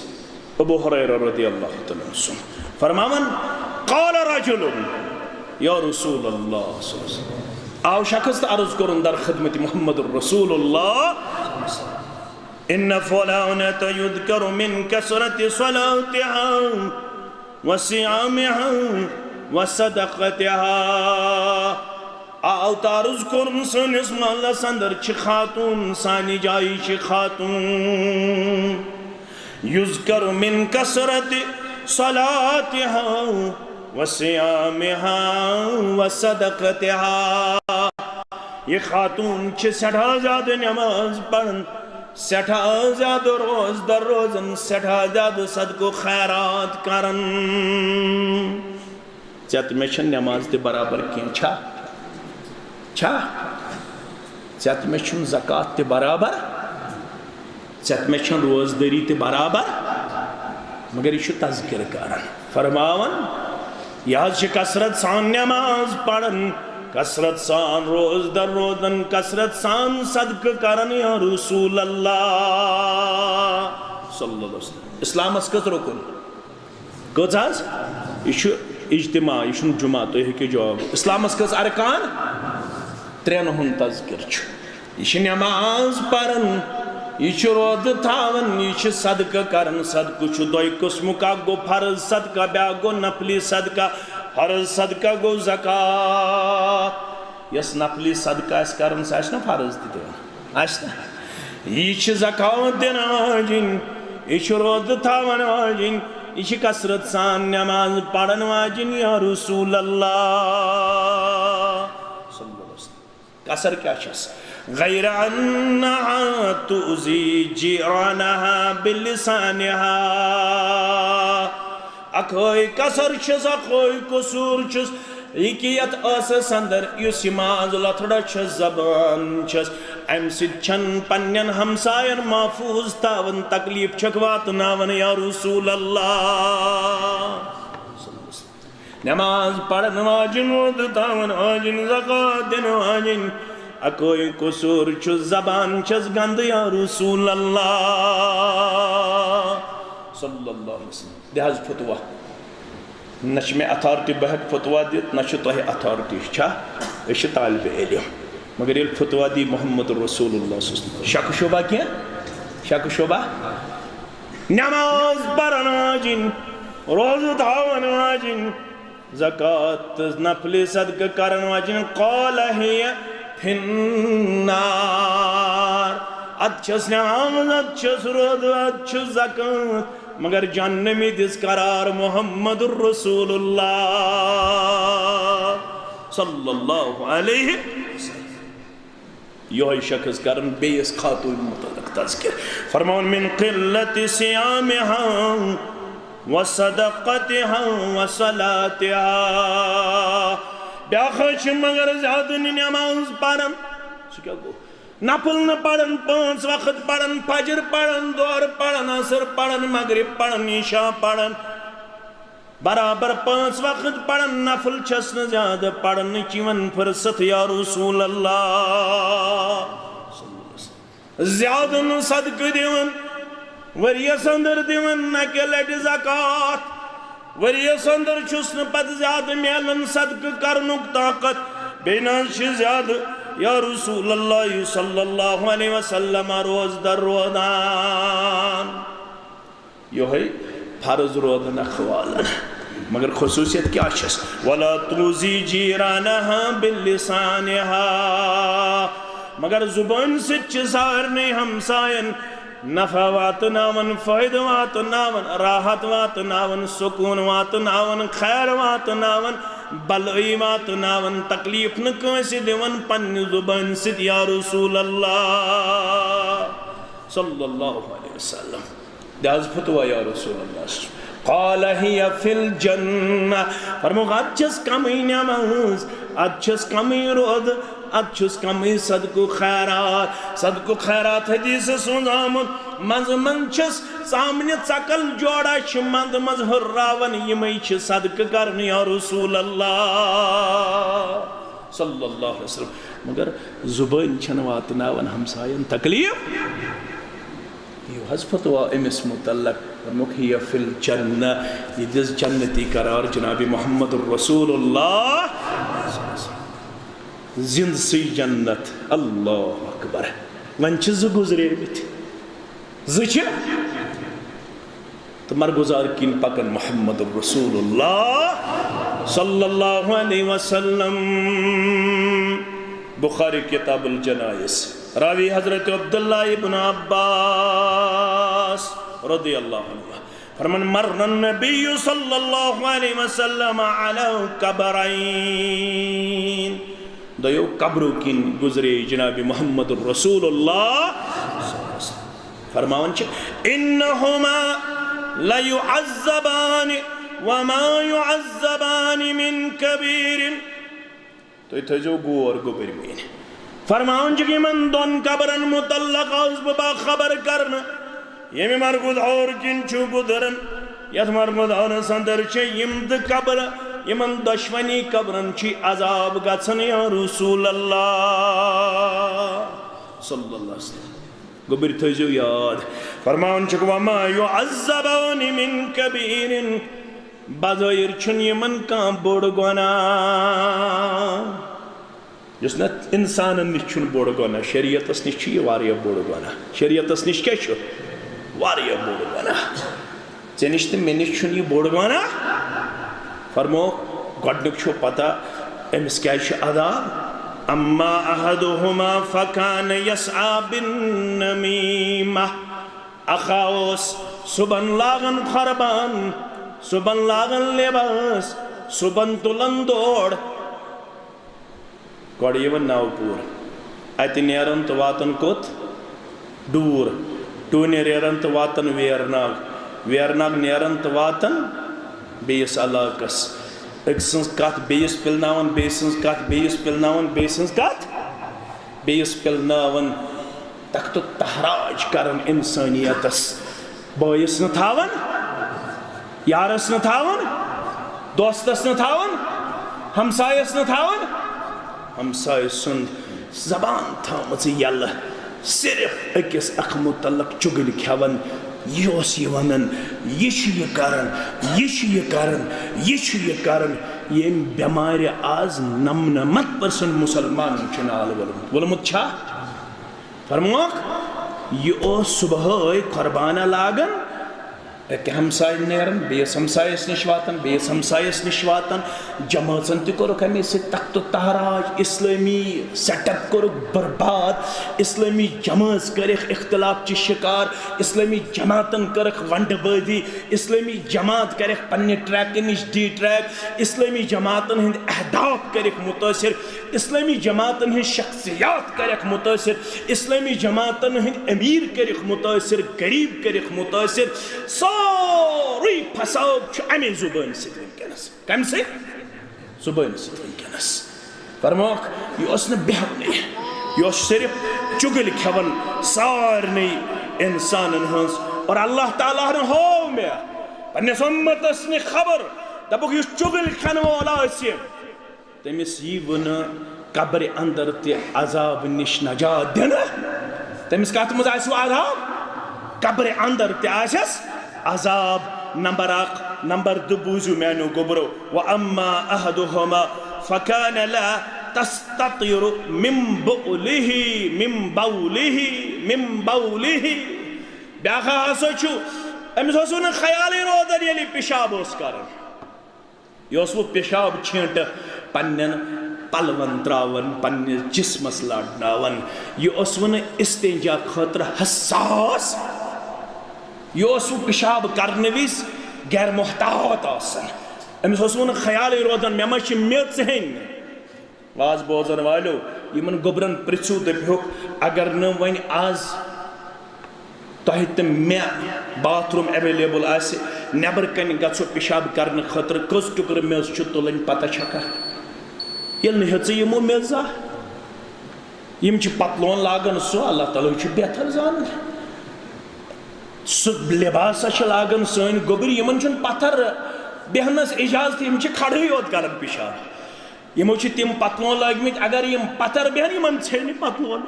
ابو ہریرہ رضی اللہ تعالیٰ عنہ سُنٛد فرماوان، قال رجل، یا رسول اللہ صلی اللہ علیہ وسلم، آو شخص تہٕ عرض کوٚرُن در خدمت محمد رسول اللہ، ان فلانة یذکر من کثرت صلاتها وصیامها وصدقتها۔ آو تہٕ عرض کوٚرُن، سٲنِس محلس اندر چھِ خاتوٗن، سانہِ جایہِ چھِ خاتوٗن۔ یذکر من کثرت صلاتها وصیامها وصدقتها۔ یہِ خاتوٗن چھِ سٮ۪ٹھاہ زیادٕ نٮ۪ماز پران، سٮ۪ٹھاہ زیادٕ روزدر روزان، سٮ۪ٹھاہ زیادٕ صدقہٕ خیرات کران۔ ژےٚ تہٕ مےٚ چھَنہٕ نٮ۪ماز تہِ برابر کینٛہہ، چھا؟ چھا؟ ژےٚ تہٕ مےٚ چھُنہٕ زکوٰۃ تہِ برابر، ژےٚ تہٕ مےٚ چھَنہٕ روزدٲری تہِ برابر، مگر یہِ چھُ تذکرٕ کران، فرماوان، یہِ حظ چھِ کثرت سان نٮ۪ماز پران، کثرت سان روزدر روزان، کثرت سان صدقہٕ کران، یا رسول اللہ صلی اللہ علیہ وسلم۔ اسلامس کٔژ رُکُن؟ کٔژ حظ؟ یہِ چھُ اجتماع، یہِ چھُنہٕ جمعہ، تُہۍ ہیٚکِو جواب۔ اسلامس کٔژ ارکان؟ ترٛٮ۪ن ہُنٛد تذکر چھُ۔ یہِ چھِ نٮ۪ماز پران، یہِ چھُ روزٕ تھاوان، یہِ چھِ صدقہٕ کران۔ صدقہٕ چھُ دۄیہِ قٕسمُک، اکھ گوٚو فرض صدقہ، بیٛاکھ گوٚو نفلی صدقہ۔ فرض صدقہ گوٚو زکوٰۃ۔ یۄس نفلی صدقہ آسہِ کرُن، سُہ آسہِ نہ فرض تہِ دِوان؟ آسہِ نہ؟ یہِ چھِ زکوٰۃ دِنہٕ واجِنۍ، یہِ چھِ روزٕ تھاوان واجِنۍ، یہِ چھِ کثرت سان نٮ۪ماز پران واجِنۍ، یا رسول اللہ۔ کثر کیٛاہ چھَس؟ غیر انہا تؤذی جیرانہا بلسانہا۔ اکھوے کثر چھس، اکھوے قصور چھس، یہِ کہِ یتھ ٲسس اندر یُس یہِ ماز لۄتھڑا چھس، زبان چھس، امہِ سۭتۍ چھن پننٮ۪ن ہمساین محفوظ تھاوان، تکلیف چھکھ واتناوان، یا رسول اللہ۔ نماز پرن واجن، روزٕ تھاون واجن، زکوٰۃ دِنہٕ واجن، اکوے قصور چھُ، زبان چھس گندٕ، یا رسول اللہ صلی اللہ علیہ وسلم۔ دِ حظ فتوا۔ نہ چھِ مےٚ اتھارٹی بہٕ ہٮ۪کہٕ فتوا دِتھ، نہ چھِ تۄہہِ اتھارٹی۔ چھا؟ أسۍ چھِ طالب علم۔ مگر ییٚلہِ فتوا دی محمد رسول اللہ صلی اللہ علیہ وسلم، شک شبہ کینٛہہ؟ شک شبہ؟ نماز پرن واجِنۍ، روزٕ تھاون واجِنۍ، زکوٰۃ تہٕ نفلی صدقہٕ کرن واجِنۍ، قال ہی فی النار۔ اتھ چھس نماز، اتھ چھس روزٕ، اتھ چھس زکوٰۃ، مگر جہنمی دِژ قرار محمد رسول اللہ صلی اللہ علیہ وسلم۔ یہوے شخص کرن بیٚیِس خاتون متعلق تذکر، فرماوان، من قلت صیامہا و صدقتہا و صلاتہا۔ بیاکھ حظ چھِ مگر زیادٕ نہٕ نماز پران۔ سُہ کیٛاہ گوٚو؟ نفل نہٕ پران، پانٛژھ وقت پران، فجر پران، ظہر پران، عصر پران، مغرب پران، عشاء پران، برابر پانٛژھ وقت پران، نفل چھس نہٕ زیادٕ پرنٕچ یِوان فرصت، یا رسول اللہ۔ زیادٕ نہٕ صدقہٕ دِوان، ؤریَس اندر دِوان نہ کہِ لٹہِ زکوٰۃ، ؤریَس اندر چھُس نہٕ پتہٕ زیادٕ میلان صدقہٕ کرنُک طاقت، بیٚیہِ نہ حظ چھِ زیادٕ، یا رسول اللہ صلی اللہ علیہ وسلم، روزدر روزان۔ یہوے فرض روزن اکھ والن۔ مگر خصوصیت کیٛاہ چھس؟ ولا تؤذی جیرانہا بلسانہا۔ مگر زبان سۭتۍ چھِ سارنٕے ہمساین نفع واتناون، فٲیدٕ واتناون، راحت واتناون، سکوٗن واتناون، خیر واتناون، بلٲیی واتناون، تکلیف نہٕ کٲنٛسہِ دِوان پننہِ زبٲنۍ سۭتۍ، یا رسول اللہ صلی اللہ علیہ وسلم۔ دِ حظ فتوا یا رسول اللہ۔ قال هي في الجنة۔ فرمووُکھ، اتھ چھس کمٕے نماز، اتھ چھس کمٕے روزٕ، اتھ چھس کمٕے صدقہٕ خیرات۔ صدقہٕ خیرات حدیثس منٛز آمُت، منٛزٕ منٛزٕ چھس ژامنہِ ژکل جوڑا چھِ منٛزٕ منٛزٕ ہُرراوان، یِمے چھِ صدقہٕ کرنہٕ یا رسول اللہ صلی اللہ علیہ وسلم۔ مگر زبٲنۍ چھنہٕ واتناوان ہمساین تکلیف۔ یہِ حظ فتوا أمِس متعلق، فرمووُکھ، "هي في الجنة"، یہِ دِژ جنتی قرار جناب محمد رسول اللہ۔ زِندٕ سٕے جنت۔ اللہ اکبر۔ وۄنۍ چھِ زٕ گُزریمٕتۍ۔ زٕ چھِ۔ تہٕ مرگُزار کِنۍ پکان محمد رسول اللہ صلی اللہ علیہ وسلم۔ بخاری کتاب الجنائز، راوی حضرت عبداللہ ابن عباس رضی اللہ عنہ فرمان، مر النبی صلی اللہ علیہ وسلم علی قبرین۔ دۄیو قبرو کِنۍ گُزرے جناب محمد رسول اللہ۔ فرماوان چھِ، انہما لیعذبان وما یعذبان من کبیر۔ تُہۍ تھٲیزیو غور گوٚبٕرۍ میٲنۍ۔ فرماوان چھُکھ، یِمن دۄن قبرن متعلق آوُس بہٕ باخبر کرنہٕ، ییٚمہِ مرگُزار کِنۍ چھُ گُزران۔ یتھ مرگُزارس اندر چھِ یِم زٕ قبر، یِمن دۄشوٕنی قبرن چھُ عذاب گژھان یا رسول اللہ صلی اللہ علیہ وسلم۔ گوٚبٕرۍ تھٲیزیو یاد۔ فرماوان چھُکھ، وما یعذبان من کبیر، بظٲہِر چھُنہٕ یِمن کانٛہہ بوٚڑ گۄناہ، یُس نہٕ انسانن نِش چھُنہٕ بوٚڑ گۄناہ، شریعتس نِش چھُ یہِ واریاہ بوٚڑ گۄناہ۔ شریعتس نِش کیٛاہ چھُ؟ واریاہ بوٚڑ گۄناہ۔ ژےٚ نِش تہٕ مےٚ نِش چھُنہٕ یہِ بوٚڑ گۄناہ۔ فرمووُکھ، گۄڈٕنیُک چھُ پتہ أمِس کیٛازِ چھُ عذاب۔ اما احدہما فکان یسعی بالنمیمہ۔ اکھا اوس صُبحن لاگان قۄربان، صُبحن لاگان لباس، صُبحن تُلان دور۔ گۄڈٕ یِوان ناو پوٗر، اَتہِ نیران تہٕ واتان کوٚت؟ ڈوٗر۔ ڈوٗنہِ نیران تہٕ واتان ویرناگ، ویرناگ نیران تہٕ واتان بیٚیِس علاقس۔ أکۍ سٕنٛز کتھ بیٚیِس پِلناوان، بیٚیہِ سٕنٛز کتھ بیٚیِس پِلناوان، بیٚیہِ سٕنٛز کتھ بیٚیِس پِلناوان۔ تخت و تہراج کران انسانیتس۔ بٲیِس نہٕ تھاوان، یارس نہٕ تھاوان، دوستس نہٕ تھاوان، ہمسایس نہٕ تھاوان۔ ہمسایہِ سُنٛد زبان تھٲومٕژ یَلہٕ، صرف أکِس اکھ متعلق چُگلۍ کھٮ۪وان۔ یہِ اوس یہِ وَنان، یہِ چھُ یہِ کران، یہِ چھُ یہِ کران، یہِ چھُ یہِ کران۔ ییٚمہِ بٮ۪مارِ آز نَمنَمَتھ percent مُسلمانن چھُ نال وولمُت۔ وولمُت چھا؟ فرموکھ، یہِ اوس صُبحٲے قۄربانہ لاگان، اَکہِ ہمسایہِ نیران، بیٚیِس ہمسایَس نِش واتان، بیٚیِس ہمسایَس نِش واتان۔ جمٲژن تہِ کوٚرُکھ اَمے سۭتۍ تخت و تہراج، اِسلٲمی setup کوٚرُکھ برباد، اِسلٲمی جمٲژ کٔرِکھ اختلاف چہِ شِکار، اِسلٲمی جماعتن کٔرٕکھ ونڈٕ بٲزی، اِسلٲمی جماعت کَرٮ۪کھ پننہِ track نِش detrack، اِسلٲمی جماعتن ہٕنٛدۍ اہداف کَرٮ۪کھ مُتٲثر، اِسلٲمی جماعتن ہٕنٛز شخصیات کَرٮ۪کھ مُتٲثر، اِسلٲمی جماعتن ہٕنٛدۍ أمیٖر کَرٮ۪کھ مُتٲثر، غریٖب کَرٮ۪کھ مُتٲثر۔ سورُے فساد چھُ اَمے زُبٲنۍ سۭتۍ وٕنکیٚنَس۔ کَمہِ سۭتۍ؟ زُبٲنۍ سۭتۍ وٕنکیٚنَس۔ فرموکھ، یہِ اوس نہٕ بیٚہوانٕے، یہِ اوس صرف چُگلۍ کھٮ۪وان سارنٕے اِنسانَن ہٕنٛز۔ اور اللہ تعالیٰ ہَن ہوو مےٚ پنٛنِس اُمتَس نہِ خبر، دَپُکھ، یُس چُگلۍ کھٮ۪ن وول آسہِ، تٔمِس یی وُنہٕ قبرِ اندر تہِ عذاب نِش نجات دِنہٕ۔ تٔمِس کتھ منٛز آسہِ وُ عذاب؟ قبرِ اندر تہِ آسٮ۪س عذاب۔ نمبر اکھ۔ نمبر دُ بوٗزِو میانیو گوٚبرو، "وَأَمَّا أَحَدُهُمَا فَكَانَ لَا تَسْتَطِرُ مِن بَوْلِهِ، مِن بَوْلِهِ، مِن بَوْلِهِ۔" بیٛاکھ ہسا چھُ، أمِس اوس نہٕ خیالٕے روزان ییٚلہِ پِشاب اوس کران۔ یہِ اوس وۄنۍ پِشاب چھینٹہٕ پننٮ۪ن پلون تراوان، پننِس جسمس لارناوان۔ یہِ اوس وۄنۍ استنجا خٲطرٕ حساس۔ یہِ اوس وۄنۍ پِشاب کرنہٕ وِزِ غیر محتاط آسان۔ أمِس اوس وۄنۍ خیالٕے روزان، مےٚ ما چھِ میٚژ ہیٚنۍ؟ واز بوزن والٮ۪و، یِمن گوٚبرن پرٛژھِو، دٔپہوکھ، اگر نہٕ وۄنۍ آز تۄہہِ تہٕ مےٚ باتھ روٗم ایویلیبل آسہِ، نٮ۪بر کنہِ گژھو پِشاب کرنہٕ خٲطرٕ، کٔژ ٹُکرٕ میٚژ چھِ تُلٕنۍ، پتہ چھکھا؟ ییٚلہِ نہٕ ہیٚژٕے یِمو میٚژ زانٛہہ۔ یِم چھِ پتلون لاگان، سُہ اللہ تعالیٰ چھُ بہتر زانان۔ سُہ لباسا چھِ لاگان سٲنۍ گوٚبٕرۍ، یِمن چھُنہٕ پتھر بیہنس اجازت، یِم چھِ کھڑٕے یوت کران پِشاب۔ یِمو چھِ تِم پتلون لٲگمٕتۍ، اگر یِم پتھر بیہن، یِمن ژھیٚنہِ پتلون۔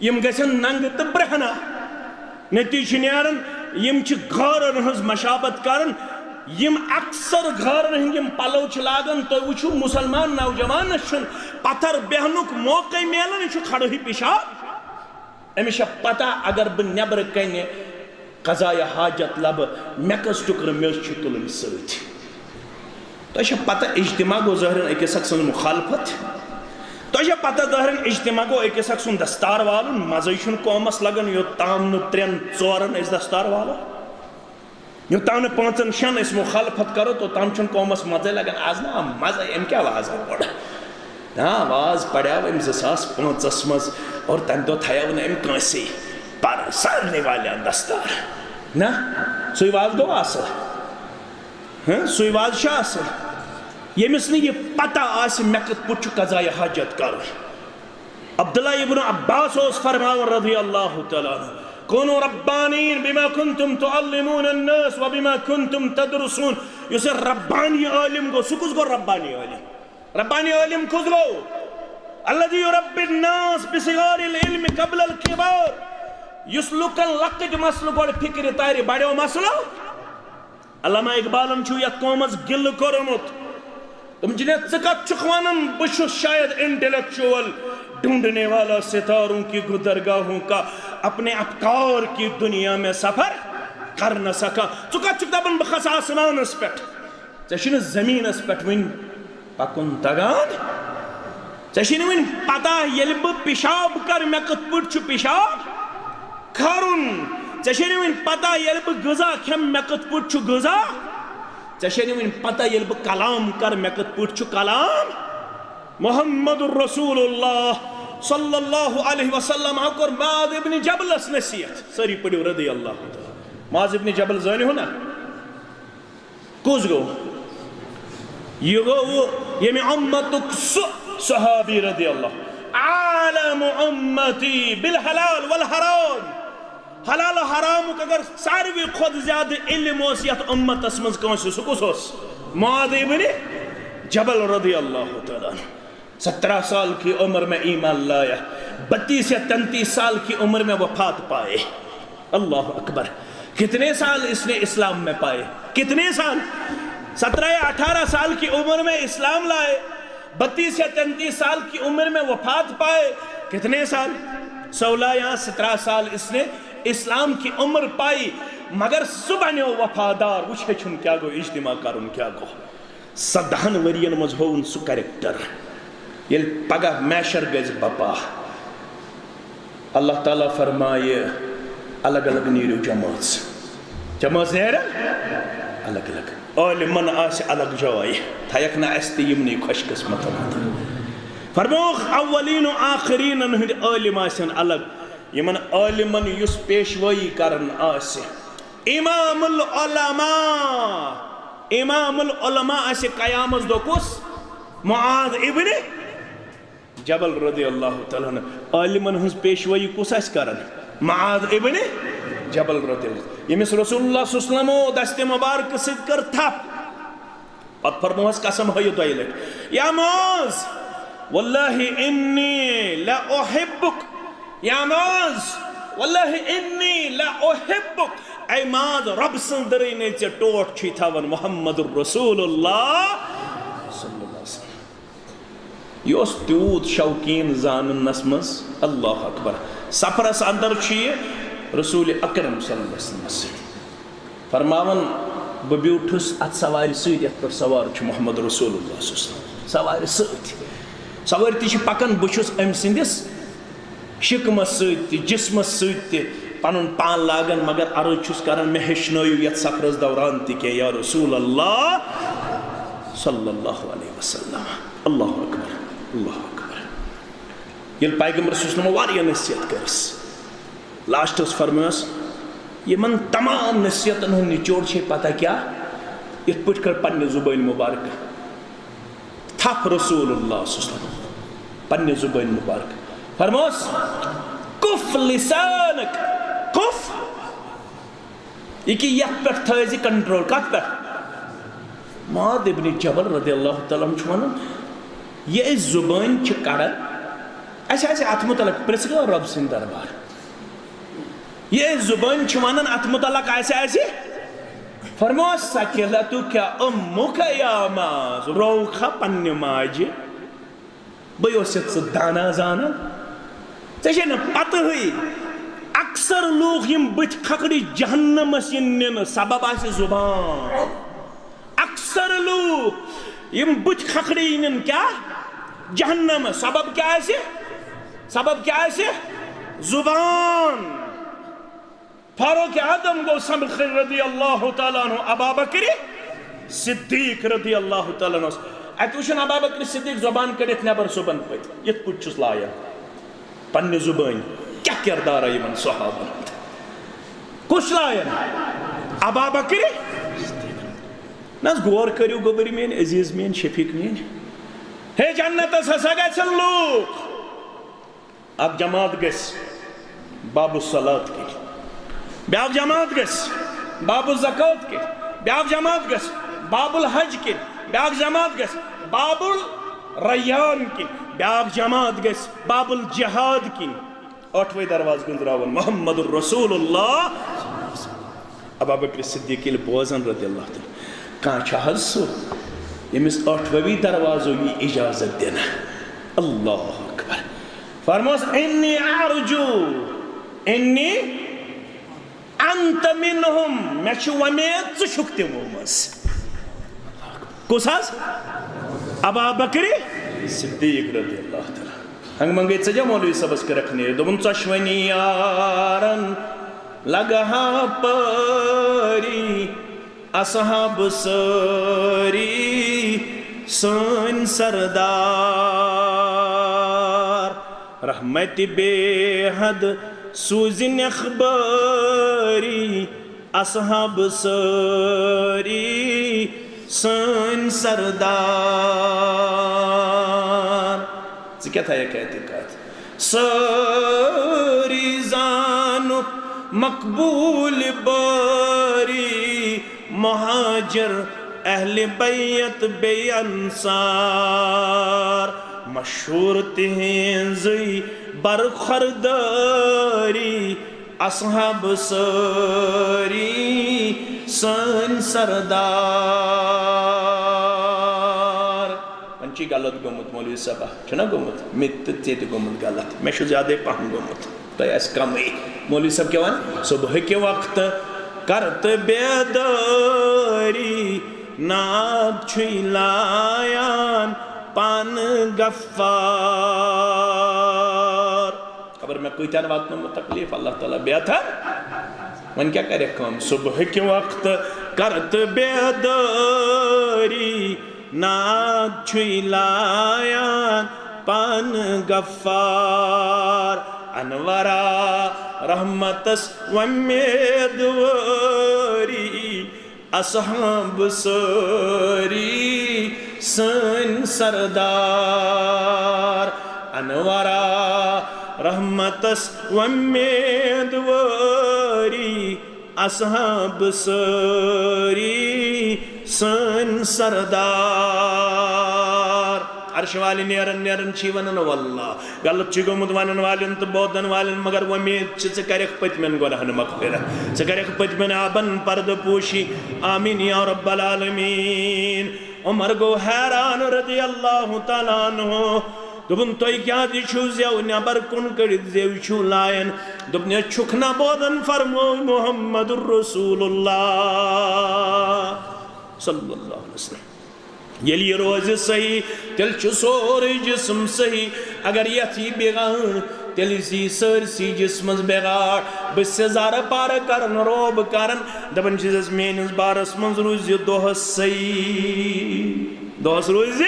یِم گژھن ننگہٕ تہٕ برہنہ۔ نتیجہٕ چھُ نیران، یِم چھِ غٲرن ہٕنٛز مشابت کران۔ یِم اکثر غٲرن ہٕنٛدۍ یِم پلو چھِ لاگان، تُہۍ وٕچھِو، مسلمان نوجوانس چھُنہٕ پتھر بیہنُک موقعے میلان، یہِ چھُ کھڑٕے پِشاب۔ أمِس چھےٚ پتہ، اگر بہٕ نٮ۪برٕ کنہِ قضایہِ حاجت لبہٕ، مےٚ کٔژ ٹُکرٕ میٚژ چھِ تُلٕنۍ سۭتۍ۔ تۄہہِ چھےٚ پتہ، اجتماع گوٚو ظٲہرن أکِس اکھ سٕنٛز مخالفت۔ تۄہہِ چھےٚ پتہ، ظٲہرن اجتماع گوٚو أکِس اکھ سُنٛد دستار والُن، مزے چھُنہٕ قومس لگان، یوٚتام نہٕ ترٛٮ۪ن ژورن أسۍ دستار والو، یوٚتام نہٕ پانٛژن شٮ۪ن أسۍ مخالفت کرو، توٚتام چھُنہٕ قومس مزے لگان۔ آز نہ آو مزے، أمۍ کیٛاہ وازا پوٚر؟ نا، واز پریاو أمۍ زٕ ساس پانٛژس منٛز، اور تمہِ دۄہ تھایاو نہٕ أمۍ کٲنٛسے، پر سارنٕے والٮ۪ن دستار۔ نہ، سُے واز گوٚو اصل؟ ہہ، سُے واز چھا اصل؟ ییٚمِس نہٕ یہِ پتہ آسہِ، مےٚ کِتھ پٲٹھۍ چھُ قضایہِ حاجت کرُن۔ عبداللہ ابن عباس اوس فرماوان رضی اللہ تعالیٰ عنہ، "کونوا ربانین بما کنتم تعلمون الناس و بما کنتم تدرسون۔" یُس یہِ ربانی عٲلم گوٚو، سُہ کُس گوٚو ربانی عٲلم؟ ربانی عٲلم کُس گوٚو؟ الذی یربی الناس بصغار العلم قبل الکبار۔ یُس لُکن لۄکٕٹۍ مسلہٕ گۄڈٕ فکرِ تارِ، بڑیو مسلہٕ۔ علامہ اقبالن چھُ یتھ قومس گِلہٕ کوٚرمُت۔ تِم چھِ دپان، "ژٕ کتھ چھُکھ ونان؟ بہٕ چھُس شاید انٹلیکچوئل، ڈھونڈنے والا ستاروں کی گزرگاہوں کا، اپنے افکار کی دنیا میں سفر کر نہ سکا۔" ژٕ کتھ چھُکھ دپان بہٕ کھسہٕ آسمانس پٮ۪ٹھ؟ ژےٚ چھُنہٕ زٔمیٖنَس پٮ۪ٹھ وٕنہِ پَکُن تَگان۔ ژےٚ چھے نہٕ وٕنہِ پَتہ، ییٚلہِ بہٕ پِشاب کَرٕ، مےٚ کِتھ پٲٹھۍ چھُ پِشاب کَرُن۔ ژےٚ چھے نہٕ وٕنہِ پَتہ، ییٚلہِ بہٕ غذا کھٮ۪مہٕ، مےٚ کِتھ پٲٹھۍ چھُ غذا۔ ژےٚ چھے نہٕ وٕنہِ پَتہ، ییٚلہِ بہٕ کلام کَرٕ، مےٚ کِتھ پٲٹھۍ چھُ کلام۔ محمد رسول اللہ صلی اللہ علیہ وسلم ہا کوٚر معاذ ابن جبلس نصیحت۔ سٲری پٔرِو رضی اللہ تعالیٰ۔ معاذ ابن جبل زٲنِو نا؟ کُس گوٚو؟ یہِ گوٚو ییٚمہِ اُمتُک سُہ صحابی رضی اللہ، عالم امتی بالحلال والحرام۔ حلال و حرامُک اگر ساروی کھۄتہٕ زیادٕ علم اوس یتھ اُمتس منٛز کٲنٛسہِ، سُہ کُس اوس؟ معاذ ابن جبل رضی اللہ تعالیٰ عنہ۔ سترہ سال کی عمر میں ایمان لایا، بتیس یا تینتیس سال کی عمر میں وفات پائے۔ اللہ اکبر۔ کتنے سال اس نے اسلام میں پائے؟ کتنے سال؟ سترہ یا اٹھارہ سال کی عمر میں اسلام لائے، بتیس یا تینتیس سال کی عمر میں وفات پائے۔ کتنے سال؟ سولہ یا سترہ سال اس نے اسلام کی عمر پائی، مگر سُہ بنیو وفادار۔ وٕچھ ہیٚچھُن کیٛاہ گوٚو، اجتماع کرُن کیٛاہ گوٚو۔ سدہن ؤرین منٛز ہووُن سُہ کریکٹر۔ ییٚلہِ پگاہ محشر گژھِ بپا، اللہ تعالیٰ فرمایہِ، الگ الگ نیرِو جمٲژ۔ جمٲژ نیرن الگ الگ۔ عٲلمن آسہِ الگ جاے، تھایکھ نہٕ اَسہِ تہِ یِمنٕے خۄش قسمتن اندر۔ فرمووُکھ، اولین و آخرینن ہٕنٛدۍ عٲلم آسن الگ۔ یِمن عٲلمن یُس پیشوٲیی کران آسہِ، امام العلماء، امام العلماء آسہِ قیامس دۄہ کُس؟ معاذ ابن جبل رضی اللہ تعالیٰ عنہ۔ عالمن ہٕنٛز پیشوٲیی کُس آسہِ کران؟ معاذ ابن جبل رضی اللہ، ییٚمِس رسول اللہ صلی اللہ علیہ وسلمو دستِ مبارکہٕ سۭتۍ کٔر تھپھ۔ پتہٕ فرموہس قسم ہٲیِو دۄیہِ لٹہِ، یا معاذ، واللہ انی لا احبک، یا معاذ، واللہ انی لا احبک، اے معاذ، رۄب سٕنٛز دٔرٕے نے ژےٚ ٹوٹھ چھُے تھاوان محمد رسول اللہ صلی اللہ علیہ وسلم۔ یہِ اوس تیوٗت شوقیٖن زاننس منٛز، اللہ اکبر۔ سفرس اندر چھُ یہِ رسول اکرم صلی اللہ علیہ وسلمس سۭتۍ۔ فرماوان، بہٕ بیوٗٹھُس اتھ سوارِ سۭتۍ یتھ پٮ۪ٹھ سوار چھُ محمد رسول اللہ صلی اللہ علیہ وسلم۔ سوارِ سۭتۍ۔ سوٲرۍ تہِ چھِ پکان، بہٕ چھُس أمۍ سٕنٛدِس شکمس سۭتۍ تہِ، جسمس سۭتۍ تہِ، پنُن پان لاگان، مگر عرض چھُس کران، مےٚ ہیٚچھنٲیِو یتھ سفرس دوران تہِ کینٛہہ، یا رسول اللہ صلی اللہ علیہ وسلم۔ اللہ اکبر، اللہ اکبر۔ ییٚلہِ پیغمبر صلی اللہ علیہ وسلم واریاہ نصیحت کٔرٕس، لاسٹس فرمٲس، یِمن تمام نصیحتن ہُنٛد نچوڑ چھے پتہ کیٛاہ؟ یِتھ پٲٹھۍ کٔر پننہِ زُبٲنۍ مُبارکہ تھپھ رسول اللہ صلی اللہ علیہ وسلم پننہِ زُبٲنۍ مُبارکہ۔ فرموس، کف لسانک، کف۔ یہِ کہِ یتھ پٮ۪ٹھ تھٲوزِ کنٹرول، کتھ پٮ۪ٹھ؟ معاذ ابن جبل رضی اللہ تعالیٰ عنہ چھُ ونان، یہِ أسۍ زُبٲنۍ چھِ کڑان، اسہِ آسہِ اتھ متعلق پرژھ گٲر رۄب سٕنٛدِ دربار۔ یہِ أسۍ زُبٲنۍ چھِ ونان، اتھ متعلق آسہِ اسہِ، فرموس، ثکلتک امک یا معاذ، رووکھا پننہِ ماجہِ؟ بہٕ اوسُتھ ژٕ دانا زانان؟ ژےٚ چھے نہٕ پتہٕے، اکثر لوٗکھ یِم بٕتھِ کھکھرِ جہنمس یِن نِنہٕ، سبب آسہِ زُبان۔ اکثر لوٗکھ یِم بٕتھِ کھکھرِ یِن کیٛاہ؟ جہنمس۔ سبب کیٛاہ آسہِ؟ سبب کیٛاہ آسہِ؟ زُبان۔ فاروق اعظم گوٚو سمکھٕنۍ رضی اللہ تعالیٰ عنہ ابا بکر صدیق رضی اللہ تعالیٰ عنہس۔ اتہِ وٕچھُن ابا بکر صدیق زبان کٔڑِتھ نٮ۪بر صُبحن پٔتۍ، یِتھ پٲٹھۍ چھُس لایان پننہِ زُبٲنۍ۔ کیٛاہ کردار آو یِمن صحابن ہُنٛد؟ کُس لایان؟ ابا بکر صدیق۔ نہ حظ، غور کٔرِو گوٚبٕرۍ میٲنۍ، عزیز میٲنۍ، شفیق میٲنۍ۔ ہے، جنتس ہسا گژھن لوٗکھ۔ اکھ جماعت گژھِ باب الصلات کِنۍ، بیٛاکھ جماعت گژھِ باب الزکات کِنۍ، بیٛاکھ جماعت گژھِ باب الحج کِنۍ، بیٛاکھ جماعت گژھِ باب الریان کِنۍ، بیٛاکھ جماعت گژھِ باب الجہاد کِنۍ۔ ٲٹھوَے دروازٕ گٔنٛزراوَن محمد رسول اللہ۔ ابا بکر صدیق ییٚلہِ بوزان رضی اللہ تعالیٰ، کانٛہہ چھُ حظ سُہ ییٚمِس ٲٹھوَے دروازو یی اجازت دِنہٕ؟ اللہ اکبر۔ فرموس، انی ارجو، انی انت منہم، مےٚ چھِ وۄمید ژٕ چھُکھ تِمو منٛز۔ کُس حظ؟ ابا بکر صدیق رضی اللہ تعالیٰ۔ ہنگ منگے ژٕ جا مولوی صٲبس کٔرکھ نیر، دوٚپُن، ژۄشوٕنی یارن لگہٕ ہا پٲری، اصحاب سٲری سٲنۍ سردار۔ رحمتِ بے حد سوٗزِنَکھ بٲری، اصحاب سٲری سٲنۍ سردار۔ ژٕ کیٛاہ تھایَکھ اعتقاد؟ سٲری زانُکھ مقبوٗل بٲری، مہاجر اہل بیت بیٚیہِ انصار۔ مشہوٗر تِہنٛزٕے برخوردٲری، اصحاب سٲری سٲنۍ سردار۔ وۄنۍ چھُے غلط گوٚمُت مولوی صٲبہ، چھُنہ گوٚمُت؟ مےٚ تہِ تہِ تہِ گوٚمُت غلط، مےٚ چھُ زیادَے پَہَم گوٚمُت، تۄہہِ آسہِ کَمٕے۔ مولوی صٲب کیٛاہ وَنان؟ صُبحٕکہِ وقتہٕ کر تہٕ بیدٲری، ناد چھُے لایان پانہٕ غفار۔ خبر مےٚ کۭتیٛاہن واتنومُت تکلیٖف، اللہ تعالیٰ بہتر۔ وۄنۍ کیٛاہ کرٮ۪کھ کٲم؟ صُبحٕکہِ وقتہٕ کر تہٕ بیدٲری، ناد چھُے لایان پانہٕ غفار۔ انورا رحمتس وۄمیدوٲری، اصحاب سٲری سٲنۍ سردار۔ انورا رحمتس وۄمیدوٲری، اصحاب سٲری سٲنۍ سردار۔ عرشہِ والہِ نیران نیران چھِ ونان، واللہ غلط چھُ گوٚمُت ونن والٮ۪ن تہٕ بوزن والٮ۪ن، مگر وۄمید چھِ ژٕ کرکھ پٔتمٮ۪ن گۄناہن مغفرت، ژٕ کرکھ پٔتمٮ۪ن عیبن پردٕ پوشی۔ آمین یا رب العالمین۔ عمر گوٚو حیران رضی اللہ تعالیٰ عنہ۔ دوٚپُن، تُہۍ کیٛازِ چھِو زٮ۪و نٮ۪بر کُن کٔڑِتھ زٮ۪و چھِو لایان؟ دوٚپُن، ہے، چھُکھ نہ بوزان، فرموو محمد رسول اللہ صلی اللہ علیہ وسلم۔ ییٚلہِ یہِ روزِ صحیح، تیٚلہِ چھُ سورُے جسم صحیح۔ اگر یتھ یی بگاڑ، تیٚلہِ چھِ یہِ سٲرسٕے جسمس بِگاڑ۔ بہٕ چھُس زارٕ پارٕ کران، روب کران، دپان چھُسس، میٲنِس بارس منٛز روٗزِ دۄہس صحیح، دۄہس روٗزِ،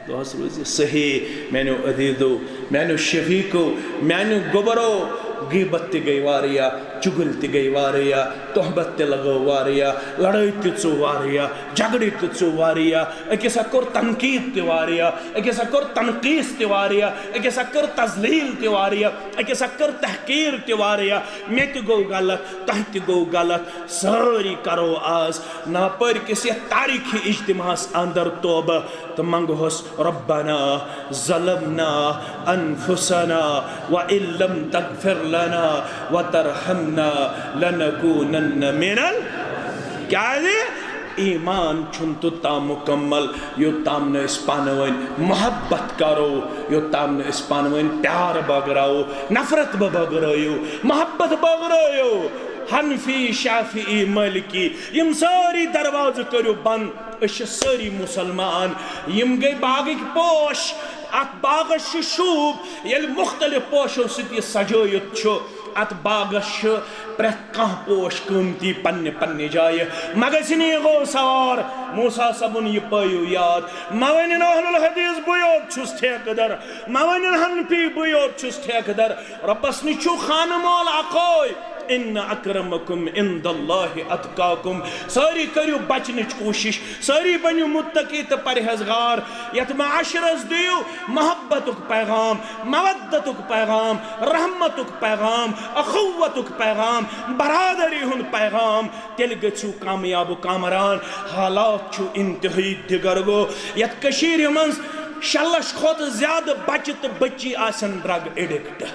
دۄہس روٗزِ صحیح۔ میانیو عزیزو، میانیو شفیقو، میانیو گوبرو، غیبت تہِ گٔے واریاہ، چُغل تہِ گٔے واریاہ، تہمت تہِ لگٲو واریاہ، لڑٲے تہِ ژوٚو واریاہ، جھگڑٕ تہِ ژوٚو واریاہ، أکِس اکھ کوٚر تنقید تہِ واریاہ، أکِس اکھ کوٚر تنقیٖص تہِ واریاہ، أکِس اکھ کٔر تذلیل تہِ واریاہ، أکِس اکھ کٔر تحقیٖر تہِ واریاہ۔ مےٚ تہِ گوٚو غلط، تۄہہِ تہِ گوٚو غلط، سٲری کرو آز ناپٲرۍ کِس یتھ تاریخی اجتماعس اندر توبہ تہٕ منگہوس، ربنا ظلمنا انفسنا وان لم تغفر لنا وترحمنا لنکونن من ال-، کیازِ؟ ایمان چھُنہٕ توٚتام مُکمل، یوٚتام نہٕ أسۍ پانہٕ ؤنۍ محبت کرو، یوٚتام نہٕ أسۍ پانہٕ ؤنۍ پیار بٲگراوو، نفرت مہٕ بٲگرٲیِو، محبت بٲگرٲیِو۔ حنفی، شافعی، مالکی، یِم سٲری دروازٕ کٔرِو بنٛد۔ أسۍ چھِ سٲری مُسلمان۔ یِم گٔے باغٕکۍ پوش۔ اَتھ باغس چھُ شوٗب، ییٚلہِ مُختٔلِف پوشو سۭتۍ یہِ سجٲیِتھ چھُ۔ اَتھ باغس چھُ پرٛٮ۪تھ کانٛہہ پوش قۭمتی پننہِ پننہِ جایہِ۔ مگسنی گوٚو سوار۔ موسیٰ صٲبُن یہِ پٲیِو یاد۔ مہ ؤنِن اہل الحدیث بہٕ یوت چھُس ٹھیکہٕ در، مہ ؤنِن حنفی بہٕ یوت چھُس ٹھیکہٕ در۔ رۄبس نِش چھُ خانہٕ مول اکوے۔ ان اکرمکم عند اللہ اتقاکم۔ سٲری کٔرِو بچنٕچ کوٗشش، سٲری بٔنِو متقی تہٕ پرہیزگار۔ یتھ معاشرس دِیِو محبتُک پیغام، مودتُک پیغام، رحمتُک پیغام، اخوتُک پیغام، برادری ہُنٛد پیغام۔ تیٚلہِ گٔژھِو کامیاب و کامران۔ حالات چھُ انتہٲئی دِگر گوٚو۔ یتھ کٔشیٖرِ منٛز شےٚ لچھ کھۄتہٕ زیادٕ بچہِ تہٕ بچی آسن drug addict۔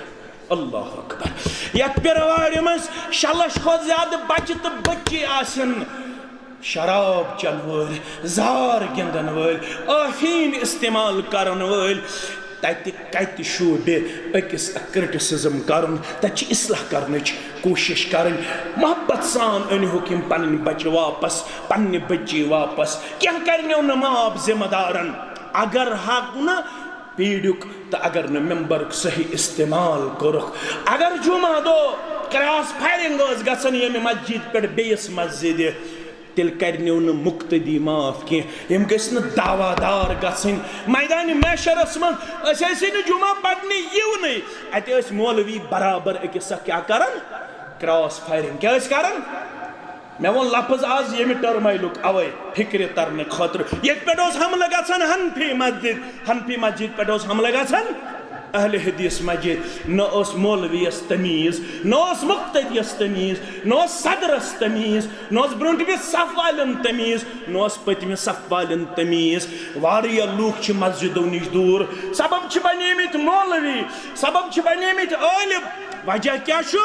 اللہ اکبر۔ یتھ پیرواڑِ منٛز شےٚ لچھ کھۄتہٕ زیادٕ بچہِ تہٕ بچی آسن شراب چٮ۪ن وٲلۍ، زار گِنٛدن وٲلۍ، ٲفیٖن استعمال کرن وٲلۍ۔ تتہِ کتہِ شوٗبہِ أکِس اکھ criticism کرُن؟ تتہِ چھِ اصلاح کرنٕچ کوٗشش کرٕنۍ۔ محبت سان أنۍہوکھ یِم پنٕنۍ بچہِ واپس، پننہِ بچی واپس۔ کینٛہہ کرنیو نہٕ معاف ذمہٕ دارن۔ اگر حق نہٕ پیٖڈیُک تہٕ اگر نہٕ ممبرُک صحیح استعمال کوٚرُکھ، اگر جمعہ دۄہ cross firing ٲس گژھان ییٚمہِ مسجد پٮ۪ٹھ بیٚیِس مسجدِ، تیٚلہِ کرنیو نہٕ مقتدی معاف کینٛہہ۔ یِم گٔژھۍ نہٕ دعویٰ دار گژھٕنۍ۔ میدانِ محشرس منٛز أسۍ ٲسی نہٕ جمعہ پرنہِ یِونٕے، اتہِ ٲسۍ مولوی برابر أکِس اکھ کیٛاہ کران؟ Cross firing۔ کیٛاہ ٲسۍ کران؟ مےٚ ووٚن لفظ آز ییٚمہِ ٹرمایلُک، اوے فکرِ ترنہٕ خٲطرٕ۔ ییٚتہِ پٮ۪ٹھ اوس حملہٕ گژھان حنفی مسجد، حنفی مسجد پٮ۪ٹھ اوس حملہٕ گژھان اہل حدیث مسجد۔ نہ اوس مولویس تمیٖز، نہ اوس مقتدیس تمیٖز، نہ اوس صدرس تمیٖز، نہ اوس برونٛٹھمہِ صف والٮ۪ن تمیٖز، نہ اوس پٔتمہِ صف والٮ۪ن تمیٖز۔ واریاہ لوٗکھ چھِ مسجدو نِش دوٗر۔ سبب چھِ بنیمٕتۍ مولوی، سبب چھِ بنیمٕتۍ عٲلم۔ وجہ کیٛاہ چھُ؟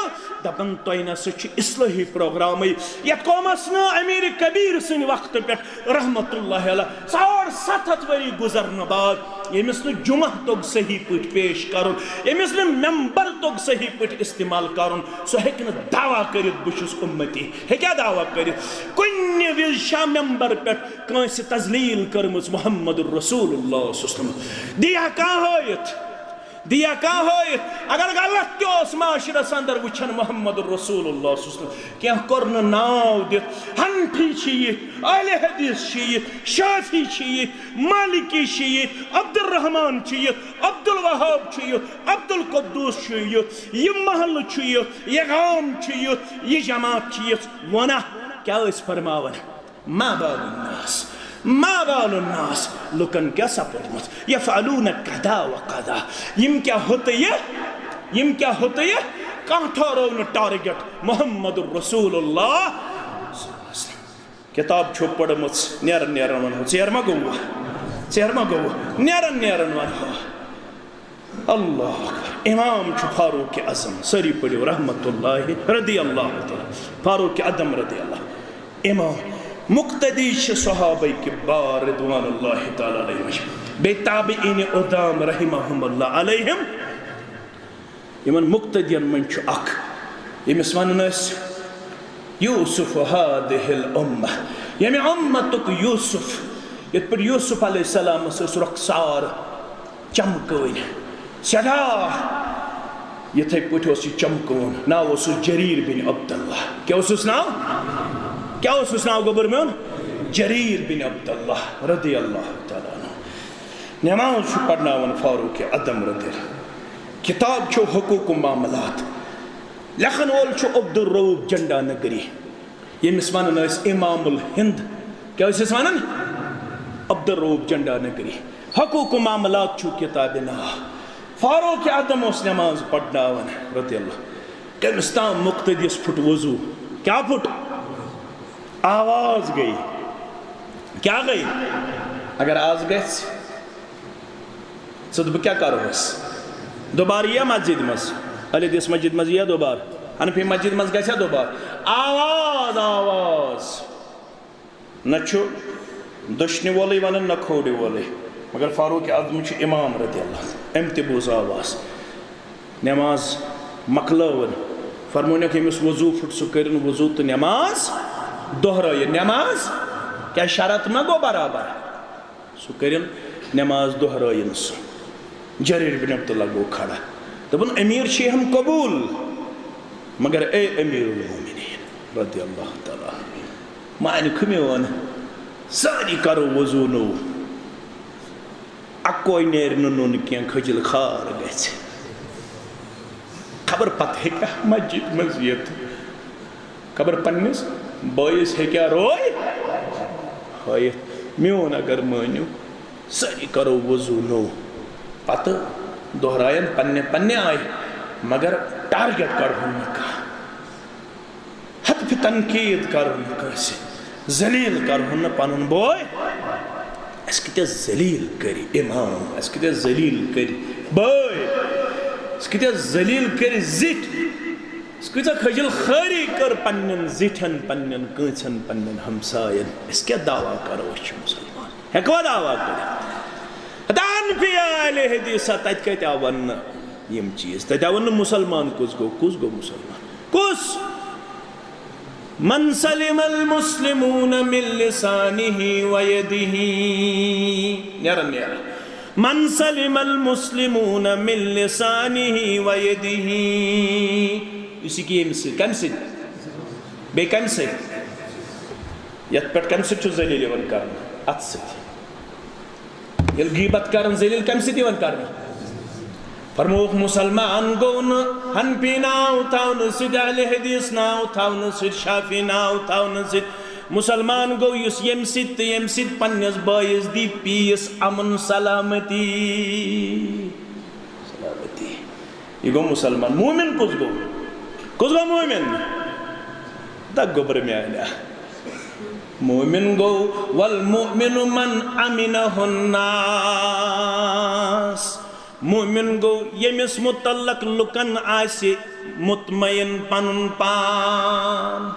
دپان تۄہہِ نہ سا چھُ اصلٲحی پروگرامٕے۔ یتھ قومس نہٕ امیر کبیر سٕنٛدِ وقتہٕ پٮ۪ٹھ رحمت اللہ علیہ ساڑ ستھ ہتھ ؤری گُزرنہٕ بعد ییٚمِس نہٕ جمعہ توٚگ صحیح پٲٹھۍ پیش کرُن، ییٚمِس نہٕ ممبر توٚگ صحیح پٲٹھۍ استعمال کرُن، سُہ ہیٚکہِ نہٕ دعویٰ کٔرِتھ بہٕ چھُس اُمتی۔ ہیٚکیٛاہ دعویٰ کٔرِتھ؟ کُنہِ وِزِ چھا ممبر پٮ۪ٹھ کٲنٛسہِ تذلیل کٔرمٕژ محمد رسول اللہ صلی اللہ علیہ وسلم؟ دِیا کانٛہہ ہٲیِتھ؟ دِیا کانٛہہ ہٲیِتھ؟ اگر غلط تہِ اوس معاشرس اندر وٕچھان محمد رسول اللہ صلی اللہ علیہ وسلم، کینٛہہ کوٚر نہٕ ناو دِتھ۔ حنفی چھِ یِتھ، اہل حدیث چھِ یِتھ، شافعی چھِ یِتھ، مالکی چھِ یِتھ، عبدالرحمان چھِ یِتھ، عبدالوہاب چھِ یِتھ، عبدالقدوس چھِ یِتھ، یہِ محلہٕ چھُ یُتھ، یہِ گام چھُ یُتھ، یہِ جماعت چھِ یِژھ۔ وَنہ کیٛاہ ٲسۍ فرماوان؟ ما بال الناس، ما بال الناس، لُکن کیٛاہ سپُدمُت؟ یفعلون کذا و کذا، یِم کیٛاہ ہوٚتہٕ یہِ، یِم کیٛاہ ہوٚتہٕ یہِ؟ کانٛہہ ٹھہرٲو نہٕ target۔ محمد رسول اللہ۔ کتاب چھو پٔرمٕژ، نیران نیران ونہو، ژیر ما گوٚو؟ ژیر ما گوٚو؟ نیران نیران ونہو۔ اللہ اکبر۔ امام چھُ فاروق اعظم، سٲری پٔرِو رحمت اللہ رضی اللہ تعالیٰ، فاروق اعظم رضی اللہ۔ امام مقتدی چھِ صحابہ کبار رضوان اللہ تعالیٰ علیہم اجمعین۔ بیٚیہِ تابعین عظام رحمہم اللہ علیہم۔ یِمن مقتدین منٛز چھُ اکھ، ییٚمِس ونان ٲسۍ یوسف هذه الامة، ییٚمہِ امتُک یوسف، یِتھ پٲٹھۍ یوسف علیہ السلامس ٲس رۄخسار چمکٲنۍ، سٮ۪ٹھاہ یِتھَے پٲٹھۍ اوس یہِ چمکوُن، ناو اوسُس جریٖر بن عبداللہ۔ کیٛاہ اوسُس ناو؟ کیٛاہ اوسُس ناو، گوٚبُر میون؟ جریٖر بن عبداللہ رضی اللہ تعالیٰ عنہ۔ نماز چھُ پرناوان فاروق اعظم رضی اللہ۔ کتاب چھُ حقوق و معاملات، لیکھن وول چھُ عبدالرؤف جنڈا نگری، ییٚمِس ونان ٲسۍ امام الہند۔ کیٛاہ ٲسۍ أسۍ ونان؟ عبدالرؤف جنڈا نگری۔ حقوق و معاملات چھُ کتابہِ ناو۔ فاروق اعظم اوس نماز پرناوان رضی اللہ۔ کٔمِس تام مقتدیس پھُٹ وضو۔ کیٛاہ پھُٹ؟ آواز گٔے۔ کیٛاہ گٔے؟ اگر آز گژھِ، ژٕ تہٕ بہٕ کیٛاہ کَرو أسۍ؟ دُبارٕ یِیا مسجد منٛز؟ علی دیس مسجد منٛز یِیا دُبارٕ؟ حنفی مسجد منٛز گژھِ ہا دُبارٕ؟ آواز، آواز۔ نہ چھُ دٔچھنہِ وولٕے وَنان، نہ کھوورِ وولٕے، مگر فاروق اعظم چھُ امام رضی اللہ عنہ۔ أمۍ تہِ بوٗز آواز۔ نماز مۄکلٲوٕن، فرمونکھ، ییٚمِس وضو پھُٹ، سُہ کٔرِن وضو تہٕ نماز دۄہرٲیِن۔ نماز کیٛاہ شرط ما گوٚو برابر؟ سُہ کٔرِن نماز دۄہرٲیِن سُہ۔ جریر بن عبداللہ گوٚو کھڑا۔ دوٚپُن، "امیر چھِ ہم قبول، مگر اے امیر المومنین رضی اللہ تعالیٰ عنہ، مانہِ کھُ میون، سٲری کرو وضو نوٚو۔ اکوے نیرِ نہٕ نوٚن کینٛہہ، کھٔجِل خار گژھِ۔ خبر پتہٕ ہیٚکیٛاہ مسجد منٛز یِتھ۔" خبر پننِس بٲیِس ہیٚکیٛاہ روے ہٲیِتھ۔ میون اگر مٲنِو، سٲری کرو وضو نوٚو، پتہٕ دۄہراین پننہِ پننہِ آیہِ، مگر target کڑہون نہٕ کانٛہہ، حتفِ تنقید کرہون نہٕ کٲنٛسہِ، ذلیل کرہون نہٕ پنُن بوے۔ اسہِ کۭتیٛاہ ذلیل کٔرۍ امام، اسہِ کۭتیٛاہ ذلیل کٔرۍ بٲے، اسہِ کۭتیٛاہ ذلیل کٔرۍ زِٹھۍ۔ أسۍ کۭژاہ خجل خٲری کٔر پننٮ۪ن زِٹھٮ۪ن، پننٮ۪ن کٲنٛژن، پننٮ۪ن ہمساین۔ أسۍ کیٛاہ دعویٰ کرو أسۍ چھِ مسلمان؟ ہٮ۪کوا دعویٰ کٔرِتھ؟ حتیٰ حنفی اہل حدیثہ، تتہِ کتہِ آو وننہٕ یِم چیٖز؟ تتہِ آو وننہٕ مسلمان کُس گوٚو، کُس گوٚو مسلمان؟ کُس؟ من سلم المسلمون من لسانه و یده۔ نیران، نیران۔ من سلم المسلمون من لسانه و یده۔ یُس یہِ کہِ ییٚمہِ سۭتۍ، کَمہِ سۭتۍ؟ بیٚیہِ کَمہِ سۭتۍ؟ یَتھ پٮ۪ٹھ کَمہِ سۭتۍ چھُ ذلیل یِوان کرنہٕ؟ اَتھٕ سۭتۍ۔ ییٚلہِ غیبت کران، ذلیل کَمہِ سۭتۍ یِوان کرنہٕ؟ فرمووُکھ، مسلمان گوٚو نہٕ حنفی ناو تھاونہٕ سۭتۍ، اہل حدیث ناو تھاونہٕ سۭتۍ، شافعی ناو تھاونہٕ سۭتۍ۔ مسلمان گوٚو یُس ییٚمہِ سۭتۍ تہٕ ییٚمہِ سۭتۍ پننِس بٲیِس دی peace، امن، سلامتی۔ سلامتی۔ یہِ گوٚو مسلمان۔ مومن کُس گوٚو؟ کُس گوٚو مومن؟ دَپ گوٚبرٕ میانہِ۔ مومن گوٚو، والمؤمن من امنہ الناس۔ مومن گوٚو ییٚمِس متعلق لُکن آسہِ مطمئن پنُن پان۔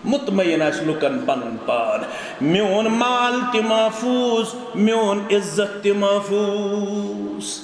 مطمئن آسہِ لُکن پنُن پان۔ میون مال تہِ محفوظ، میون عزت تہِ محفوظ۔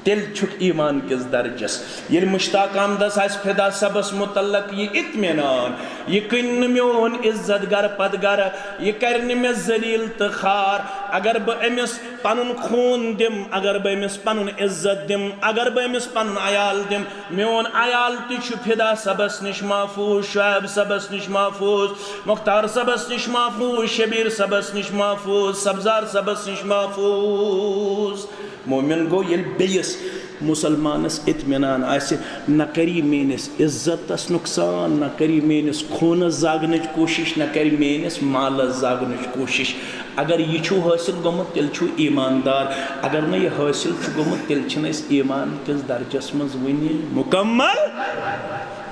تیٚلہِ چھُکھ ایمان کِس درجس۔ ییٚلہِ مشتاق احمدس آسہِ فدا صٲبس متعلق یہِ اطمینان، یہِ کٕنہِ نہٕ میون عزت گرٕ پتہٕ گرٕ، یہِ کرِ نہٕ مےٚ ذلیل تہٕ خوار۔ اگر بہٕ أمِس پنُن خوٗن دِم، اگر بہٕ أمِس پنُن عزت دِم، اگر بہٕ أمِس پنُن عیال دِم، میون عیال تہِ چھُ فدا صٲبس نِش محفوظ، شعیب صٲبس نِش محفوظ، مختار صٲبس نِش محفوظ، شبیر صٲبس نِش محفوظ، سبزار صٲبس نِش محفوظ۔ مومن گوٚو ییٚلہِ بیٚیِس مسلمانس اطمینان آسہِ، نہ کری میٲنِس عزتس نقصان، نہ کری میٲنِس خوٗنس زاگنٕچ کوٗشش، نہ کری میٲنِس مالس زاگنٕچ کوٗشش۔ اگر یہِ چھُو حٲصِل گوٚمُت، تیٚلہِ چھُو ایماندار۔ اگر نہٕ یہِ حٲصِل چھُ گوٚمُت، تیٚلہِ چھِنہٕ أسۍ ایمان کِس درجس منٛز وُنہِ مُکمل۔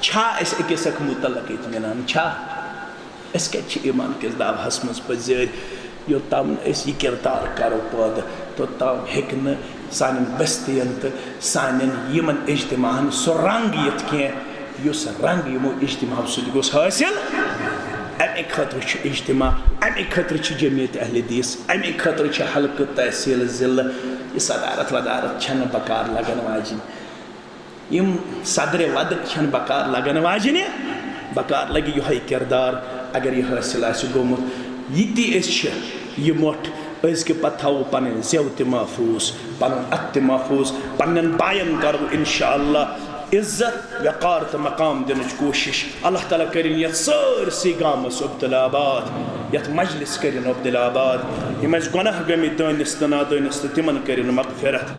چھا اَسہِ أکِس اکھ مُتعلق اطمینان؟ چھا؟ أسۍ کَتہِ چھِ ایمان کِس دعوہس منٛز پٔزۍ؟ یوٚت تام نہٕ أسۍ یہِ کِردار کرو پٲدٕ، توٚت تام ہیٚکہِ نہٕ سانٮ۪ن بستین تہٕ سانٮ۪ن یِمن اجتماعن سُہ رنگ یِتھ کینٛہہ، یُس رنگ یِمو اجتماعو سۭتۍ گوٚژھ حٲصِل۔ اَمہِ خٲطرٕ چھُ اجتماع، اَمہِ خٲطرٕ چھِ جمعیت اہل حدیث، اَمہِ خٲطرٕ چھِ حلقہٕ تحصیل ضلعہٕ۔ یہِ صدارت ودارت چھَنہٕ بکار لگن واجِنۍ۔ یِم صدرِ ودٕکۍ چھَنہٕ بکار لگن واجِنہِ، بکار لگہِ یِہوٚے کِردار۔ اگر یہِ حٲصِل آسہِ گوٚمُت، یہِ تہِ أسۍ چھِ، یہِ مۄٹھ، أزکہِ پتہٕ تھاوو پنٕنۍ زٮ۪و تہِ محفوٗظ، پنُن اَتھٕ تہِ محفوٗظ، پننٮ۪ن باین کرو انشاءاللہ عزت، وقار تہٕ مقام دِنٕچ کوٗشِش۔ اللہ تعالیٰ کٔرِن یَتھ سٲرسٕے گامَس عبدالآباد، یَتھ مجلس کٔرِن عبدالآباد۔ یِم اَسہِ گۄناہ گٔمٕتۍ دٲنِس تہٕ نادٲنِس تہٕ تِمَن کٔرِن مغفرت۔